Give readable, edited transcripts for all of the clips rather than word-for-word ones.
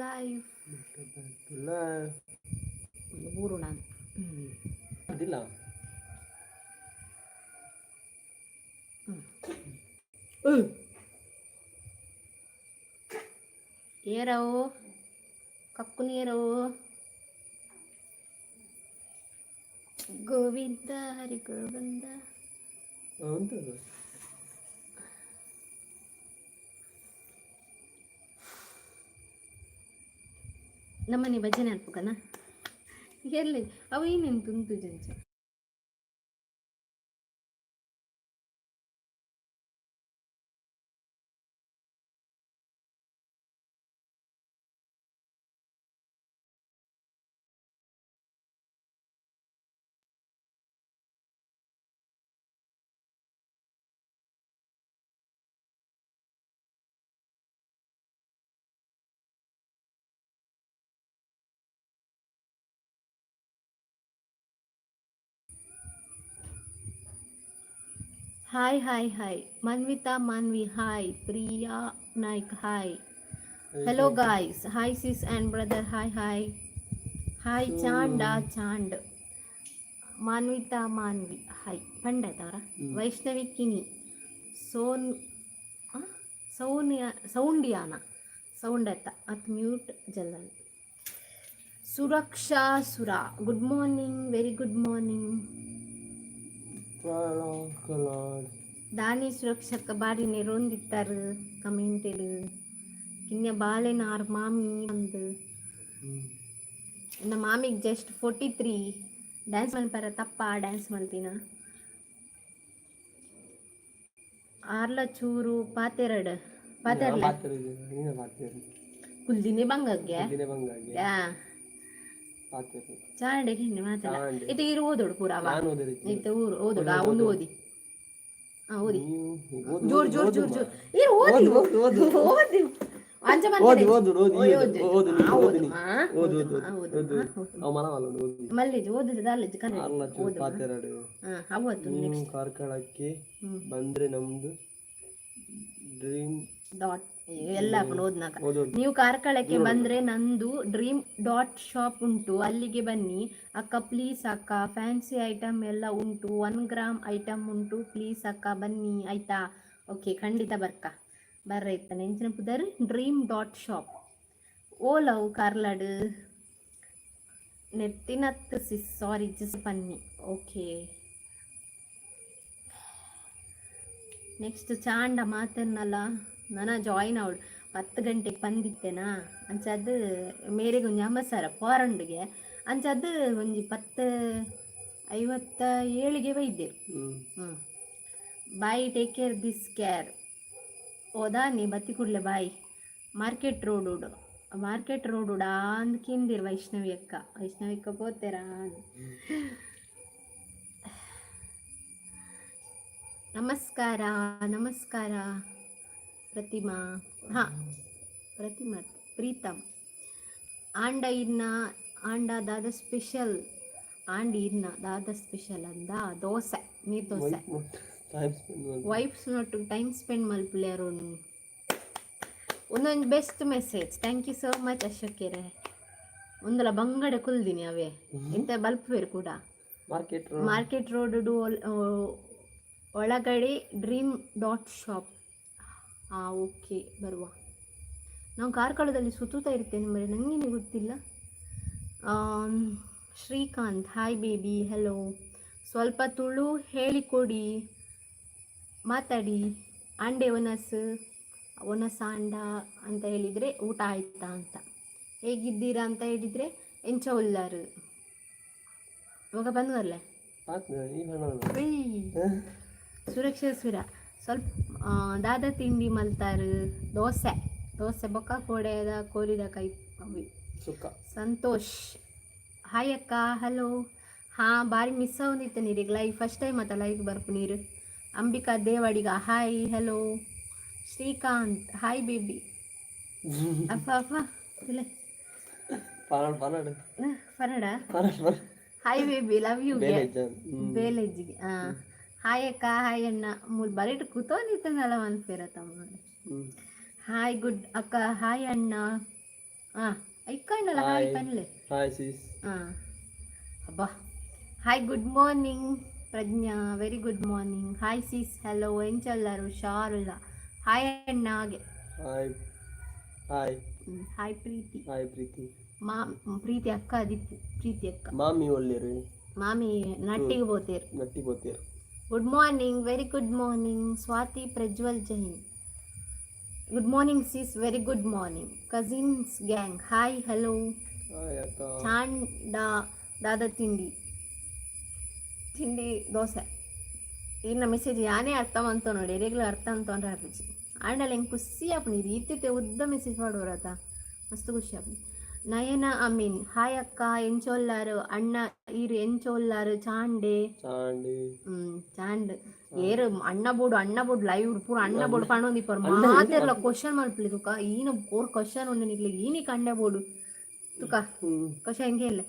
Life. Life. ಬೂರುಣ. ಅದಿಲ್ಲ. ಏರವು ಕಕ್ಕು ನೀರವು. ಗೋವಿಂದ ಹರಿ ಗೋವಿಂದ. ಉಂಟು. ನಮ್ಮನೆ ಭಜನೆ ಅನ್ಪುಕನ ಎಲ್ಲಿ ಅವು ಏನೇನು ತುಂತು ಜಂಚ. Hi, hi, hi Manvitha, Manvi hi, Priya Naik hi, hello guys, hi sis and brother, hi, hi, hi. Chanda Chand Manvitha Manvi hi ಪಂಡಾಯ್ತವರ. ವೈಷ್ಣವಿ ಕಿನಿ ಸೋನ್ ಸೌನಿಯ ಸೌಂಡಿಯಾನ ಸೌಂಡ್ ಆಯ್ತಾ ಅತ್ ಮ್ಯೂಟ್ ಜಲ್ಲನ್. ಸುರಕ್ಷಾ ಸುರಾ, good morning, very good morning. ದಾನಿ ಸುರಕ್ಷಕ್ಕ ಬಾರಿ ನೆರೊಂದಿತ್ತಾರು ಕಮೆಂಟೆಡ್. ಕಿನ್ಯ ಬಾಲೆನಾರ್ ಮಾಮಿ ಅಂದ್. ನನ್ನ ಮಾಮಿಗೆ ಜಸ್ಟ್ 43. ಡ್ಯಾನ್ಸ್ ಮಲ್ಪರ ತಪ್ಪ ಡ್ಯಾನ್ಸ್ ಮಲ್ತಿನ. ಆರ್ಲ ಚೂರು ಪಾತೆರಡ್ ಪಾತೆರ್ಲ. ಕುಲ್ದಿನಿ ಬಂಗಗ್ಗೆ. ಯಾ. ಚಾಂಡೆ ಗಿಂಡಿ ಮಾತಲ್ಲ. ಇತ್ತೆ ಇರು ಓದೋಡು ಪೂರ ಅವ. ಇತ್ತೆ ಊರು ಓದೋಡು. ಆ ಒಂದು ಓದಿ, ಹಾ, ಓದಿ. ಜೋರ್ ಜೋರ್ ಜೋರ್ ಜೋರ್ ಇರು, ಓದಿ ಓದಿ ಅಂಚ. ಓದು ಓದು ಓದು ಓದು ಓದು ಓದು ಓದು ಓದು. ಮಲ್ಲಿಜ್ ಓದಿದ ದಾಲಿಜ್ ಕನ್ನಡ. ಪಾತೆರಡು. ಹಾ, ಅವತ್ತು. ನೀವು ಕಾರ್ಕಳಕ್ಕೆ ಬಂದ್ರೆ ನಮ್ದು ಡ್ರೀಮ್ ಡಾಟ್ ಎಲ್ಲ ಹಾಕೊಂಡು ಓದ್ನಾಕ. ಓದು. ನೀವು ಕಾರ್ಕಳಕ್ಕೆ ಬಂದ್ರೆ ನಂದು ಡ್ರೀಮ್ ಡಾಟ್ ಶಾಪ್ ಉಂಟು, ಅಲ್ಲಿಗೆ ಬನ್ನಿ ಅಕ್ಕ, ಪ್ಲೀಸ್ ಅಕ್ಕ. ಫ್ಯಾನ್ಸಿ ಐಟಮ್ ಎಲ್ಲ ಉಂಟು, 1 ಗ್ರಾಮ್ ಐಟಮ್ ಉಂಟು. ಪ್ಲೀಸ್ ಅಕ್ಕ, ಬನ್ನಿ ಆಯ್ತಾ? ಓಕೆ, ಖಂಡಿತ ಬರ್ಕ ಬರ್ರ. ಇತ್ತಾನೆ ಎಂಚಿನ ಪುದರ್? Dream dot shop. ಓಲವು ಕಾರ್ಲಾಡ್ ನೆತ್ತಿನತ್ತು ಸಿಸ್, ಸಾರಿ, ಜಸ್ಟ್ ಬನ್ನಿ. ಓಕೆ, ನೆಕ್ಸ್ಟ್ ಚಾಂಡ ಮಾತೆರ್ನಲ್ಲ ನನ ಜಾಯಿನ್ ಅವಳು 10 ಗಂಟೆಗೆ ಬಂದಿತ್ತೇನಾ ಅಂಚದು ಮೇರೆಗೆ ಒಂಜಿ ಅಮಸರ ಪೋರಂಡುಗೆ ಅಂಚದು ಒಂಜಿ 10:57ಗೆ ಬೈದೆ. ಹ್ಞೂ, bye, take care, this care. ಹೋದಾ ನೀ ಬತ್ತಿ ಕೂಡಲೇ ಬಾಯ್. ಮಾರ್ಕೆಟ್ ರೋಡ್ ಉಡು, ಮಾರ್ಕೆಟ್ ರೋಡ್ ಉಡಾ ಅಂದ್ ಕಿಂದಿರ್ ವೈಷ್ಣವಿ ಅಕ್ಕ. ವೈಷ್ಣವಿ ಅಕ್ಕ ಪೋತೇರಾ? ನಮಸ್ಕಾರ, ನಮಸ್ಕಾರ ಪ್ರತಿಮಾ. ಹಾಂ, ಪ್ರತಿಮಾ ಪ್ರೀತಮ್. ಆಂಡ ಇನ್ನ ಆಂಡ ದಾದ ಸ್ಪೆಷಲ್? ಆಂಡ್ ಇನ್ನ ದಾದ ಸ್ಪೆಷಲ್ ಅಂದ? ದೋಸೆ, ನೀರು dosa. Wives not time spend ಮಲ್ಪುಲೆ ಅರುಣ್. ಒಂದೊಂದು best message, thank you so much ಅಶೋಕೆರೆ. ಒಂದಲ ಬಂಗಡೆ ಕುಲ್ದಿನಿ ಅವೇ ಎಂತ ಬಲ್ಪುವೆರ್ ಕೂಡ. ಮಾರ್ಕೆಟ್. ಮಾರ್ಕೆಟ್ ರೋಡ್ ಒಳಗಡೆ ಡ್ರೀಮ್ ಡಾಟ್ ಶಾಪ್. ಹಾಂ, ಓಕೆ, ಬರುವ. ನಾವು ಕಾರ್ಕಳದಲ್ಲಿ ಸುತ್ತುತ್ತಾ ಇರ್ತೇನೆ ಮರೆ, ನನಗೇನೆ ಗೊತ್ತಿಲ್ಲ. Srikanth hi baby, hello. ಸ್ವಲ್ಪ ತುಳು ಹೇಳಿಕೊಡಿ, ಮಾತಾಡಿ. ಆಂಡೆ ಒನಸ್ ಒನಸ್ ಆಂಡ ಅಂತ ಹೇಳಿದರೆ ಊಟ ಆಯ್ತಾ ಅಂತ. ಹೇಗಿದ್ದೀರಾ ಅಂತ ಹೇಳಿದರೆ ಎಂಚ ಉಲ್ಲಾರು. ಇವಾಗ ಬಂದ್ವರ್ಲೆ. ಸುರಕ್ಷಾ ಸುರ ಸ್ವಲ್ಪ ದಾದ ತಿಂಡಿ ಮಲ್ತಾರು? ದೋಸೆ, ದೋಸೆ ಬೊಕ್ಕ ಕೋಡೆದ ಕೋರಿದ ಕೈ ಅವಿ. ಸುಕ್ಕ. ಸಂತೋಷ್ ಹಾಯ್ ಅಕ್ಕ, ಹಲೋ. ಹಾಂ, ಬಾರಿ ಮಿಸ್ ಆವೊಂದಿತ್ತೆ ನೀರಿಗೆ ಲೈವ್. ಫಸ್ಟ್ ಟೈಮ್ ಆತ ಲೈವ್ ಬರ್ಪು ನೀರು. Ambika Devadiga hi, hello. Srikanth hi baby. ಅಪ್ಪ ಅಪ್ಪ ಇಲ್ಲ. ಪನಾಡ್ ಪನಾಡ್. ಫನಡ. ಪನಾಡ್ ಪನಾಡ್. Hi baby, love you. ಬೇಲೆಜ್. ಬೇಲೆಜ್ಜಿಗೆ. ಹಾಂ, ಹಾಯ್ ಅಕ್ಕ, ಹಾಯ್ ಅಣ್ಣ. ಮೂಲು ಬರೀಟ್ ಕೂತೋದಿತ್ತನಲ್ಲ ಮನ್ಪೇರ ತಮ್ಮ. ಹಾಯ್ ಗುಡ್ ಅಕ್ಕ, ಹಾಯ್ ಅಣ್ಣ. ಹಾಂ, ಐಕ್ಕಂಡಲ್ಲ, ಹಾಯ್ ಪನ್ಲೆ. ಹಾಯ್ ಸಿಸ್. ಹಾಂ, ಅಬ್ಬಾ. Hi, good morning Prajna, very good morning. Hi sis, hello. ಎಂಚಲ್ಲಾರು? ಹುಷಾರುಲ್ಲ. ಹಾಯ್ ಅಣ್ಣಾಗೆ. Hi hi. Hi Preethi. Hi Preethi. ಮಾ ಪ್ರೀತಿ ಅಕ್ಕ ಅದಿಪ್ಪು, ಪ್ರೀತಿ ಅಕ್ಕ. ಮಾಮಿ ಒಳ್ಳೇರು. ಮಾಮಿ ನಟ್ಟಿಗೆ ಬೋತೇರು. ನಟ್ಟಿ ಬೋತೇರು. Good morning, very good morning Swathi Prajwal Jain. Good morning sis, very good morning. Cousins gang, hi, hello. Hi ಅಕ್ಕ. ಚಾಂಡ ದಾದ ತಿಂಡಿ? ತಿಂಡಿ ದೋಸೆ. ಇನ್ನ ಮೆಸೇಜ್ ಯಾನೇ ಅರ್ಥ ಮಂತ ನೋಡಿ, ಎರೆಗ್ಲ ಅರ್ಥ ಅಂತಂದ್ರೆ ಹಾಪಿಚಿ. ಆಂಡಲ ಹೆಂಗೆ ಖುಷಿ ಆಪುಂಡು ಇದು ಇತ್ತಿತ್ತೆ ಉದ್ದ ಮೆಸೇಜ್ ಮಾಡೋರತ, ಮಸ್ತ್ ಖುಷಿ ಆಪುಂಡು. ನಯನ ಅಮೀನ್, ಹಾಯ್ ಅಕ್ಕ, ಎಂಚೊಲ್ಲಾರು? ಅಣ್ಣ ಈರು ಎಂಚೊಲ್ಲಾರು? ಚಾಂಡೆ. ಚಾಂಡಿ. ಚಾಂಡ್ ಏರು ಅಣ್ಣ ಬೋಡು, ಅಣ್ಣ ಬೋಡು, ಲೈವ್ ಪೂರ ಅಣ್ಣ ಬೋಡು ಪಣೊಂದಿಪ್ಪರು. ಮಾತೆರ್ಲ ಕ್ವಶನ್ ಮಲ್ಪಲಿ ತುಕ. ಈನ ಕೋರ್ ಕ್ವಶನ್ ಉಂಡು ನಿಕ್ಲೆ. ಈನಿ ಕಂಡೆ ಬೋಡು ತುಕ. ಕ್ವಶನ್ ಕೇಳಲೆ.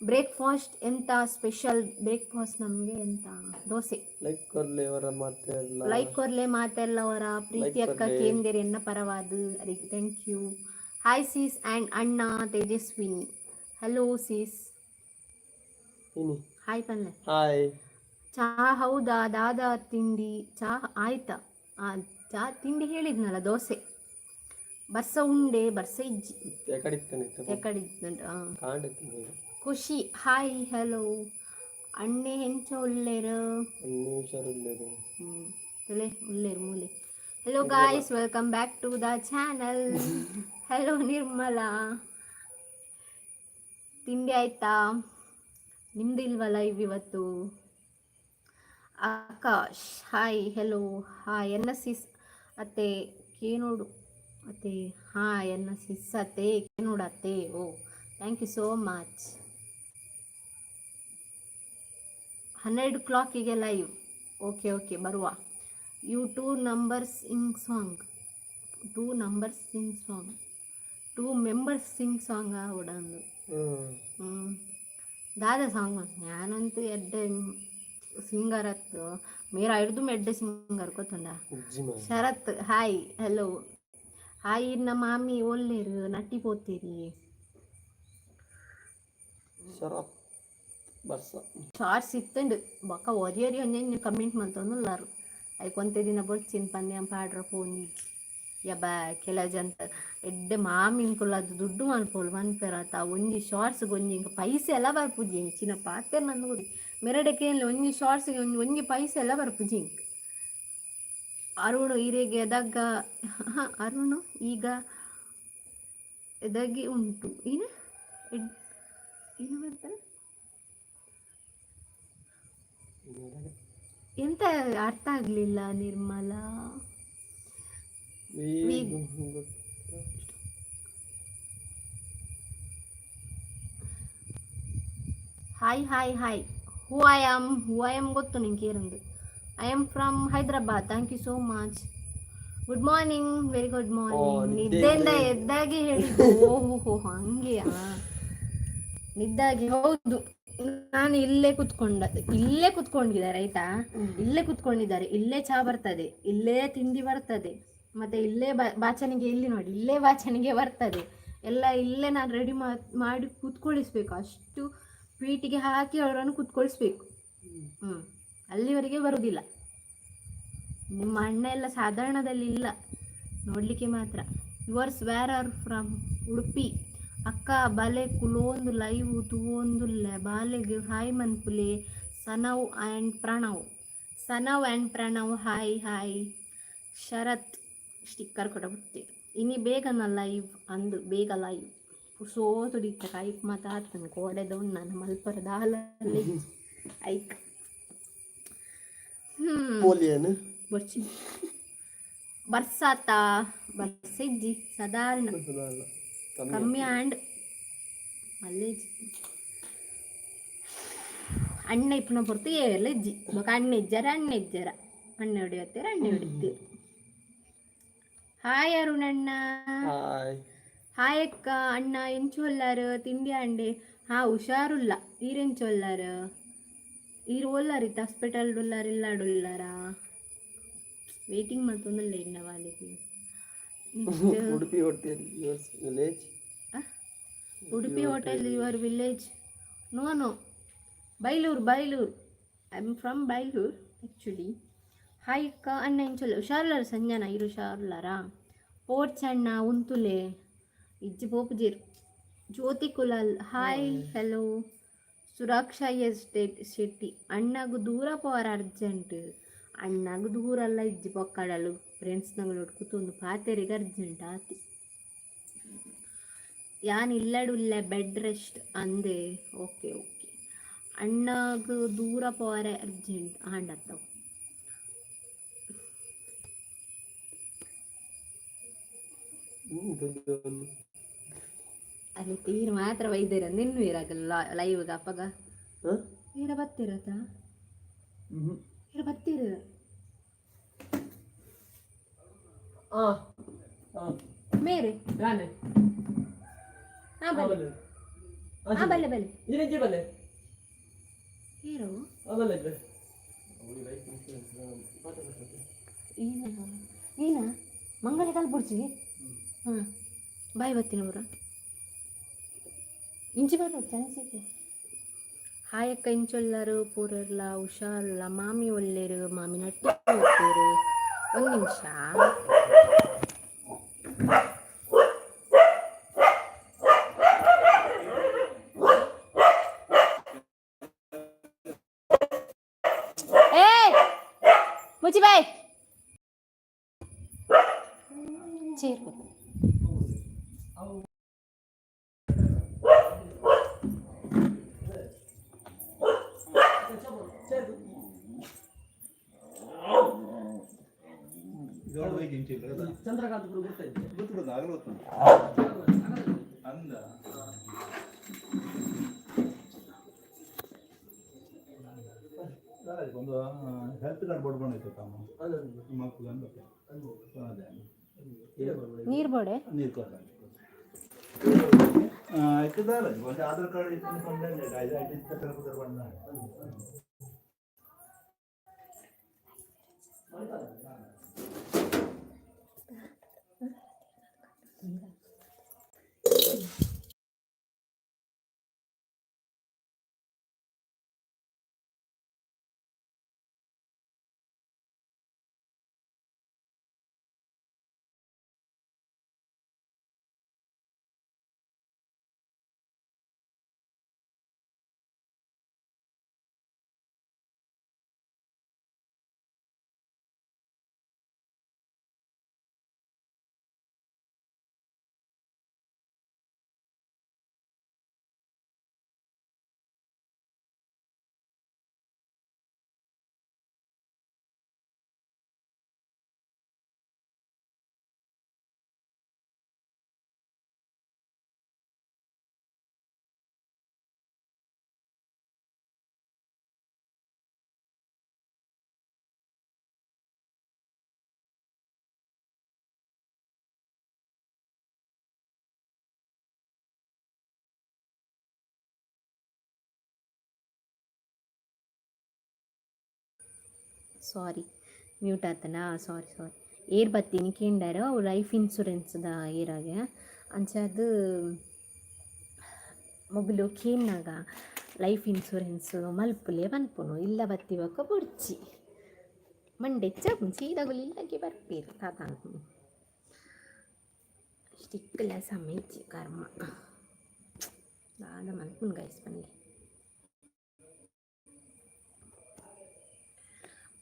ಬ್ರೇಕ್ಫಾಸ್ಟ್ ಎಂತ ಸ್ಪೆಷಲ್? ಬ್ರೇಕ್ಫಾಸ್ಟ್ ನಮಗೆ ಎಂತ? ದೋಸೆ. ಲೈಕ್ ಕೊರ್ಲೆ ಅವರ ಮಾತೆಲ್ಲ. ಲೈಕ್ ಕೊರ್ಲೆ ಮಾತೆಲ್ಲ ಅವರ. ಪ್ರೀತಿ ಅಕ್ಕ ಕೇಂದಿರ್ ಎನ್ನ ಪರವಾದ ಅದಕ್ಕೆ thank you. Hi sis and ಅಣ್ಣ ತೇಜಸ್ವಿನಿ, ಹಲೋ ಸಿಸ್. ಇನಿ. ಹಾಯ್ ಪನ್ಲೆ. ಹಾಯ್. ಚಾ ಹೌದಾ? ದಾದಾ ತಿಂಡಿ? ಚಾ ಆಯ್ತಾ? ಆ ಚಾ ತಿಂಡಿ ಹೇಳಿದ್ನಲ್ಲ, ದೋಸೆ. ಬರ್ಸ ಉಂಡೆ? ಬರ್ಸ ಇಜ್ಜಿ. ಎಕಡಿತ್ತಾನೆ. ಎಕಡಿ. ಕಾಂಡೆತ್ತಾನೆ. ಖುಷಿ, ಹಾಯ್, ಹಲೋ ಅಣ್ಣೆ, ಎಂಚ ಉಲ್ಲೇರು? ಅಣ್ಣೆ ಹುಷಾರುಳ್ಳೇರು. ತುಲೆ ಉಲ್ಲೇರು ಮೂಲೆ. Hello guys, welcome back to the channel. Hello Nirmala. ತಿಂಡಿ ಆಯ್ತಾ? ನಿಮ್ದು ಇಲ್ವಾ ಲೈವ್ ಇವತ್ತು? ಆಕಾಶ್, ಹಾಯ್, ಹೆಲೋ, ಹಾಯ್ ಎನ್ನ ಸಿಸ್ ಅತ್ತೆ ಕೇನೋಡು ಅತ್ತೆ. ಹಾಯ್ ಎನ್ನ ಸಿಸ್ ಅತ್ತೆ ಕೇನೋಡು ಅತ್ತೆ. Oh, thank you so much. 12 ಕ್ಲಾಕಿಗೆ live. Okay okay, ಬರುವ. You two numbers sing song, two numbers sing song, two members sing song ಉಡಂದು. ಹ್ಮ್. ದಾದ ಸಾಂಗ್? ഞാನಂತೂ ಎಡ್ಡೆ ಸಿಂಗರ್ ಅತ್ತು. ಮೇರ ಹಿಡ್ದು ಎಡ್ಡೆ ಸಿಂಗರ್ ಗೊತ್ತುಂಡ. ಉಜ್ಜಿ ಮಾ. Sharath, hi, hello, hi. ಇನ್ನ ಮಾಮಿ ಒಲ್ಲೇರು? ನಟ್ಟಿ ಪೋತೀರಿ? ಶರತ್ ಬರ್ಸ. ಶಾರ್ಟ್ಸ್ ಇತ್ತಂಡು ಬೊಕ್ಕ ಒರಿ ಒರಿ ಒಂಜೊಂಜಿ ಕಮೆಂಟ್ ಮಲ್ತೊಂದುಲ್ಲಾರು. ಐಕ್ ಒಂತೆ ದಿನ ಬೊಡ್ಚಿನ್ ಪಂದ್ಯ ಪಾಡ್ರ ಫೋನ್ ಯಬ್ಬ. ಕೆಲ ಜನ ಎಡ್ಡೆ ಮಾಮಿನ್ಕುಲು ಅದು ದುಡ್ಡು ಮನ್ಪೋಲು ಮನ್ಪೆರಾತ. ಒಂಜಿ ಶಾರ್ಟ್ಸ್ಗೆ ಒಂಜಿ ಇಂಕ ಪೈಸೆ ಎಲ್ಲ ಬರ್ಪುಜಿ. ಇಂಚಿನ ಪಾತೆರ್ ನಂದು ಗುರಿ ಮೆರಡೆ ಕೇನ್ಲೆ. ಒಂಜಿ ಶಾರ್ಟ್ಸ್ಗೆ ಒಂಜಿ ಒಂಜಿ ಪೈಸೆ ಎಲ್ಲ ಬರ್ಪುಜಿ ಇಂಕ್. ಅರುಣು ಇರೆಗೆ ಎದಗ್ಗ? ಅರುಣು ಈಗ ಎದಗಿ ಉಂಟು. ಏನು ಏನು ಬರ್ತಾರೆ? ಎಂತ ಅರ್ಥ ಆಗ್ಲಿಲ್ಲ ನಿರ್ಮಲಾ. ವಿ. Hi hi hi. Who I am? Who I am ಗೊತ್ತು ನಿಂಗೆ ಏರಂದು. I am from Hyderabad. Thank you so much. Good morning, very good morning. ನಿದ್ದೆಯಿಂದ ಎದ್ದಾಗೆ ಹೇಳಿದ್ದು. ಓಹೋ, ಹಂಗೆಯಾ? ನಿದ್ದಾಗೆ ಹೌದು. ನಾನು ಇಲ್ಲೇ ಕುತ್ಕೊಂಡ, ಇಲ್ಲೇ ಕುತ್ಕೊಂಡಿದ್ದಾರೆ ಆಯ್ತಾ? ಇಲ್ಲೇ ಕುತ್ಕೊಂಡಿದ್ದಾರೆ. ಇಲ್ಲೇ ಚಹಾ ಬರ್ತದೆ, ಇಲ್ಲೇ ತಿಂಡಿ ಬರ್ತದೆ, ಮತ್ತೆ ಇಲ್ಲೇ ಬಾಚಣಿಗೆ, ಇಲ್ಲಿ ನೋಡಿ, ಇಲ್ಲೇ ಬಾಚಣಿಗೆ ಬರ್ತದೆ. ಎಲ್ಲ ಇಲ್ಲೇ ನಾನು ರೆಡಿ ಮಾಡಿ ಕೂತ್ಕೊಳ್ಳಿಸ್ಬೇಕು. ಅಷ್ಟು ಪೀಟಿಗೆ ಹಾಕಿ ಅವರನ್ನು ಕೂತ್ಕೊಳಿಸ್ಬೇಕು. ಅಲ್ಲಿವರೆಗೆ ಬರುವುದಿಲ್ಲ. ನಿಮ್ಮ ಅಣ್ಣ ಎಲ್ಲ ಸಾಧಾರಣದಲ್ಲಿ ಇಲ್ಲ, ನೋಡಲಿಕ್ಕೆ ಮಾತ್ರ. Yours, where are from? Udupi ಅಕ್ಕ. ಬಲೆ ಕುಲೋಂದು ಲೈವ್ ತೂವೊಂದುಲ್ಲೆ. ಬಾಲೆಗ್ ಹಾಯ್ ಮನ್ಪುಲೆ. Sanav and Pranav, Sanav and Pranav, hi hi. Sharath sticker ಕೊಡ. ಇನಿ ಬೇಗನ ಲೈವ್ ಅಂದು ಬೇಗ ಲೈವ್ ಸೋತುಡಿತ್ತ ಕೈಕ್ ಮಾತಾಡ್ತಾನೆ ಕೋಡೆದ ನಾನು ಮಲ್ಪರ ದಾಲ ಐಕ್. ಪೋಲಿಯನ್. ಬರ್ಚಿ. ಬರ್ಸಾತ? ಬರ್ಸಿಜ್ಜಿ, ಸಾಧಾರಣ. ಕಮ್ಮಿ ಆಂಡ್ ಮಲ್ಲೇಜಿ. ಅಣ್ಣ ಇಪ್ಪನ ಪೊರ್ತು ಏರ್ಲ ಇಜ್ಜಿ. ಬೊಕ ಅಣ್ಣ ಇಜ್ಜಾರ, ಅಣ್ಣ ಇಜ್ಜಾರ, ಅಣ್ಣ ಹೊಡಿಯತ್ತೀರ, ಅಣ್ಣ ಹೊಡಿತೀರ. ಹಾಯ್ ಅರುಣಣ್ಣ. ಹಾಯ್. ಹಾಯ್ ಅಕ್ಕ, ಅಣ್ಣ, ಎಂಚೊಲ್ಲಾರು? ತಿಂಡಿ ಅಂಡೆ? ಹಾ, ಹುಷಾರುಲ್ಲ. ಈರೆಂಚೊಲ್ಲಾರು? ಈರು ಒಲ್ಲಾರಿತ್ತ? ಹಾಸ್ಪಿಟಲ್ ಉಲ್ಲಾರ, ಇಲ್ಲಾಡುಲ್ಲಾರ? ವೇಟಿಂಗ್ ಮಲ್ತೊಂದುಲ್ಲೆ ಇನ್ನ ವಾಲಿಗೆ. Next Udupi hotel, yours village. Udupi hotel, your village? No, Bailur, Bailur. I am from Bailur actually. Hi ಅಕ್ಕ, ಅಣ್ಣ ಇಂಚೊಲ್ಲ ಹುಷಾರ್ಲಾರ? ಸಂಜನಾ ಇರು, ಹುಷಾರ್ಲಾರಾ? ಪೋರ್ಚಣ್ಣ ಉಂತುಲೆ ಇಜ್ಜಿ ಪೋಪುಜೀರ್. ಜ್ಯೋತಿ ಕುಲಾಲ್ ಹಾಯ್, ಹಲೋ. ಸುರಕ್ಷಾ ಎಸ್ ಶೆಟ್ಟಿ, ಅಣ್ಣಗು ದೂರ ಪೋವರ ಅರ್ಜೆಂಟ್? ಅಣ್ಣಗ್ ದೂರಲ್ಲ ಇಜ್ಜಿ, ಪೊಕ್ಕಡಲು ಫ್ರೆಂಡ್ಸ್ ನಂಗಳು ಕೂತೊಂದು ಪಾತೆರಿಗೆ ಅರ್ಜೆಂಟ್ ಆತಿ. ಯಾನ್ ಇಲ್ಲಡುಲ್ಲೆ, ಬೆಡ್ ರೆಸ್ಟ್ ಅಂದೆ. Okay okay. ಅಣ್ಣಗ್ ದೂರ ಪೋವರೆ ಅರ್ಜೆಂಟ್ ಆಂಡತ್ತವು. ಅಲ್ಲಿ ತೀರ್ ಮಾತ್ರ ವೈದ್ಯರ ನಿನ್ನು ಇರಾಗಲ್ಲ ಲೈವ್ ಅಪ್ಪಗ. ಈರ ಬತ್ತಿರತ? ಈರ ಬತ್ತೀರ? ಮೇರೆ. ಹಾ, ಬಲ್ಲೆ. ಹಾ, ಬಲ್ಲೆ ಬಲ್ಲೆ. ಏರು? ಏನ ಏನ ಮಂಗಳ ಕಲ್ಬುರ್ಜಿ. ಹಾಂ, ಬಾಯ್ ಬತ್ತೀನಿ. ಊರ ಇಂಚಿ ಬರೋ ಚಾನ್ಸ್. ಹಾಯ್ ಅಕ್ಕ, ಇಂಚೊಲ್ಲರು ಪೂರೆರ್ಲ ಹುಷಾರುಲ್ಲ? ಮಾಮಿ ಒಲ್ಲೇರು, ಮಾಮಿ ನಟ್ಟಿ ಹೋಗ್ತೇರು. ಒಂದು ನಿಮಿಷ. ಏ ಮುಚ್ಚಿ ಬಾಯ್ ಚೇರ್. ಚಂದ್ರಕಾಂತ್ ಗುರು ಗೊತ್ತಾಯ್ತು. ಗೊತ್ತು ಗೊತ್ತು, ಆಗಲೂ ಗೊತ್ತುಂಟು ಅಂದ. ಒಂದು ಹೆಲ್ತ್ ಕಾರ್ಡ್ ಬೋರ್ಡ್ ಬಂದಿತ್ತು ತಮ್ಮ ಮಕ್ಕಳು ಅಂದ. ಅದೇ. ನೀರು ಬೋಡೆ. ನೀರು ಕೊಡ್ತಾರೆ ಒಂದು ಆಧಾರ್ ಕಾರ್ಡ್ ಇತ್ತು ಕಂಪ್ಲೇಂಟ್ ಐದು ಬಂದ. ಸಾರಿ, ಮ್ಯೂಟ್ ಆತನಾ? ಸಾರಿ ಸಾರಿ. ಏರ್ ಬತ್ತೀನಿ ಕೇಂಡಾರ, ಅವು ಲೈಫ್ ಇನ್ಸೂರೆನ್ಸ್ದ ಏರಾಗೆ ಅಂಚಾದ ಮೊಗಲು ಕೇನ್ನಾಗ ಲೈಫ್ ಇನ್ಸೂರೆನ್ಸ್ ಮಲ್ಪುಲೆ ಪನ್ಪುನು. ಇಲ್ಲ ಬತ್ತಿಬೊಕ ಬೊಡ್ಚಿ, ಮಂಡೆಚ್ಚ ಸೀದಗುಲು ಇಲ್ಲಗೆ ಬರ್ಪೇರು ತಾತ. ಸ್ಟಿಕ್ಲ ಸಮಯ ಕರ್ಮ ದಾದ ಮಲ್ಪುನು ಗೈಸ್ ಪನ್ಲೆ.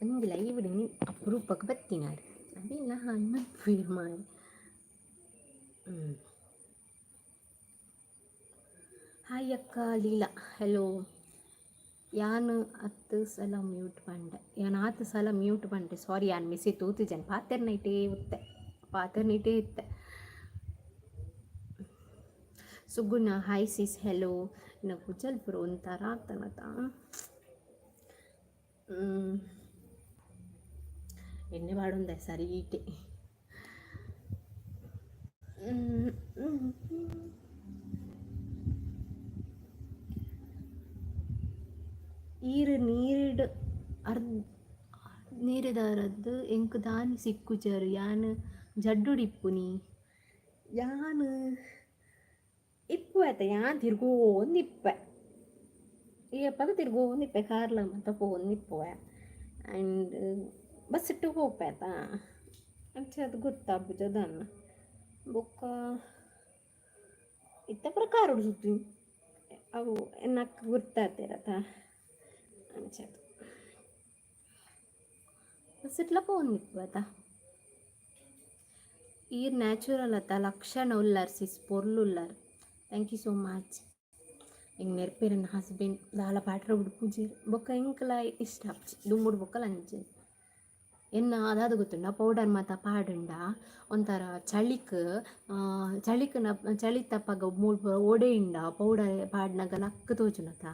ಒಂಜಿ ಲೈವ್ ಅಪರೂಪಕ್ಕೆ ಬತ್ತಿನಾರ್ ಅವಿಲ್ಲ ಹಾಯ್ ಮಲ್ಪುವೆರ್ ಮಾರೆ. ಹಾಯ್ ಅಕ್ಕ ಲೀಲಾ, ಹಲೋ. ಯಾನ್ ಹತ್ತು ಸಲ ಮ್ಯೂಟ್ ಪಂಡೆ, ಯಾನ್ ಆತ್ ಸಲ ಮ್ಯೂಟ್ ಪಂಡೆ. ಸಾರಿ, ಯಾನ್ ಮೆಸೇಜ್ ತೂತುಜನ್, ಪಾತೆರ್ನೈಟೇ ಉತ್ತೆ, ಪಾತೆರ್ನೈಟೇ ಇತ್ತೆ. ಸುಗುಣ ಹಾಯ್ ಸಿಸ್, ಹೆಲೋ. ಇನ್ನು ಕುಜಲ್ ಪುರ ಒಂಥರ ಆಗ್ತಾನತ. ಎಣ್ಣೆ ಪಾಡೊಂದೆ ಸರಿ ಈಟೆ. ಈರ್ ನೀರಿಡ್ ಅರ್ಧ ನೀರಿದಾರದ್ದು ಎಂಕ್ ದಾನಿ ಸಿಕ್ಕುಜರ್? ಯಾನ್ ಜಡ್ಡುಡಿಪ್ಪುನಿ, ಯಾನ್ ಇಪ್ಪುವೆ. ಆಯ್ತಾ ಯಾನ್ ತಿರ್ಗೋಂದಿಪ್ಪೆ. ಏಪದ ತಿರ್ಗೋಂದಿಪ್ಪೆ, ಕಾರ್ಲ ಮಾತ ಪೋವೊಂದಿಪ್ಪುವೆ ಆ್ಯಂಡ್ ಬಸ್ಸಿಟ್ಟು ಪೋಪೆ ಆತಾ. ಅಂಚ ಅದು ಗೊತ್ತಾಪುಜ ದಾನ್ನ. ಬೊಕ್ಕ ಇತ್ತೆ ಪೂರ ಕಾರುಡು ಸುತ್ತುನಿ. ಅವು ಎನ್ನಕ್ ಗುರ್ತಾತೆರತ, ಅಂಚ ಬಸ್ಸಿಟ್ಲ ಪೋವೊಂದಿಪ್ಪುವೆ ಆತ. ಈರ್ ನ್ಯಾಚುರಲ್ ಅತ್ತ, ಲಕ್ಷಣ ಉಲ್ಲರ್ ಸಿಸ್, ಪೊರ್ಲುಲ್ಲರ್. Thank you so much. ಎಂಕ್ ನೆರ್ಪೆರ್ ಹಸ್ಬೆಂಡ್ ದಾಲ ಪಾಟ್ರ ಉಡುಪುಜೆರ್. ಬೊಕ್ಕ ಎಂಕ್ಲ ಇಷ್ಟ ಆಪುಜಿ ದುಂಬುಡು ಬೊಕ್ಕಲ ಅಂಚೆನೆ. ಎನ್ನ ಅದಾದ ಗೊತ್ತುಂಡ, ಪೌಡರ್ ಮಾತ ಪಾಡುಂಡ ಒಂಥರ ಚಳಿಕ್ ಚಳಿಕ್ ಚಳಿತಪಗ ಮೂಲು ಪೂರ ಒಡೆಯಿಂಡ ಪೌಡರ್ ಪಾಡ್ನಗ ಲಕ್ಕ್ ತೋಜುನತ,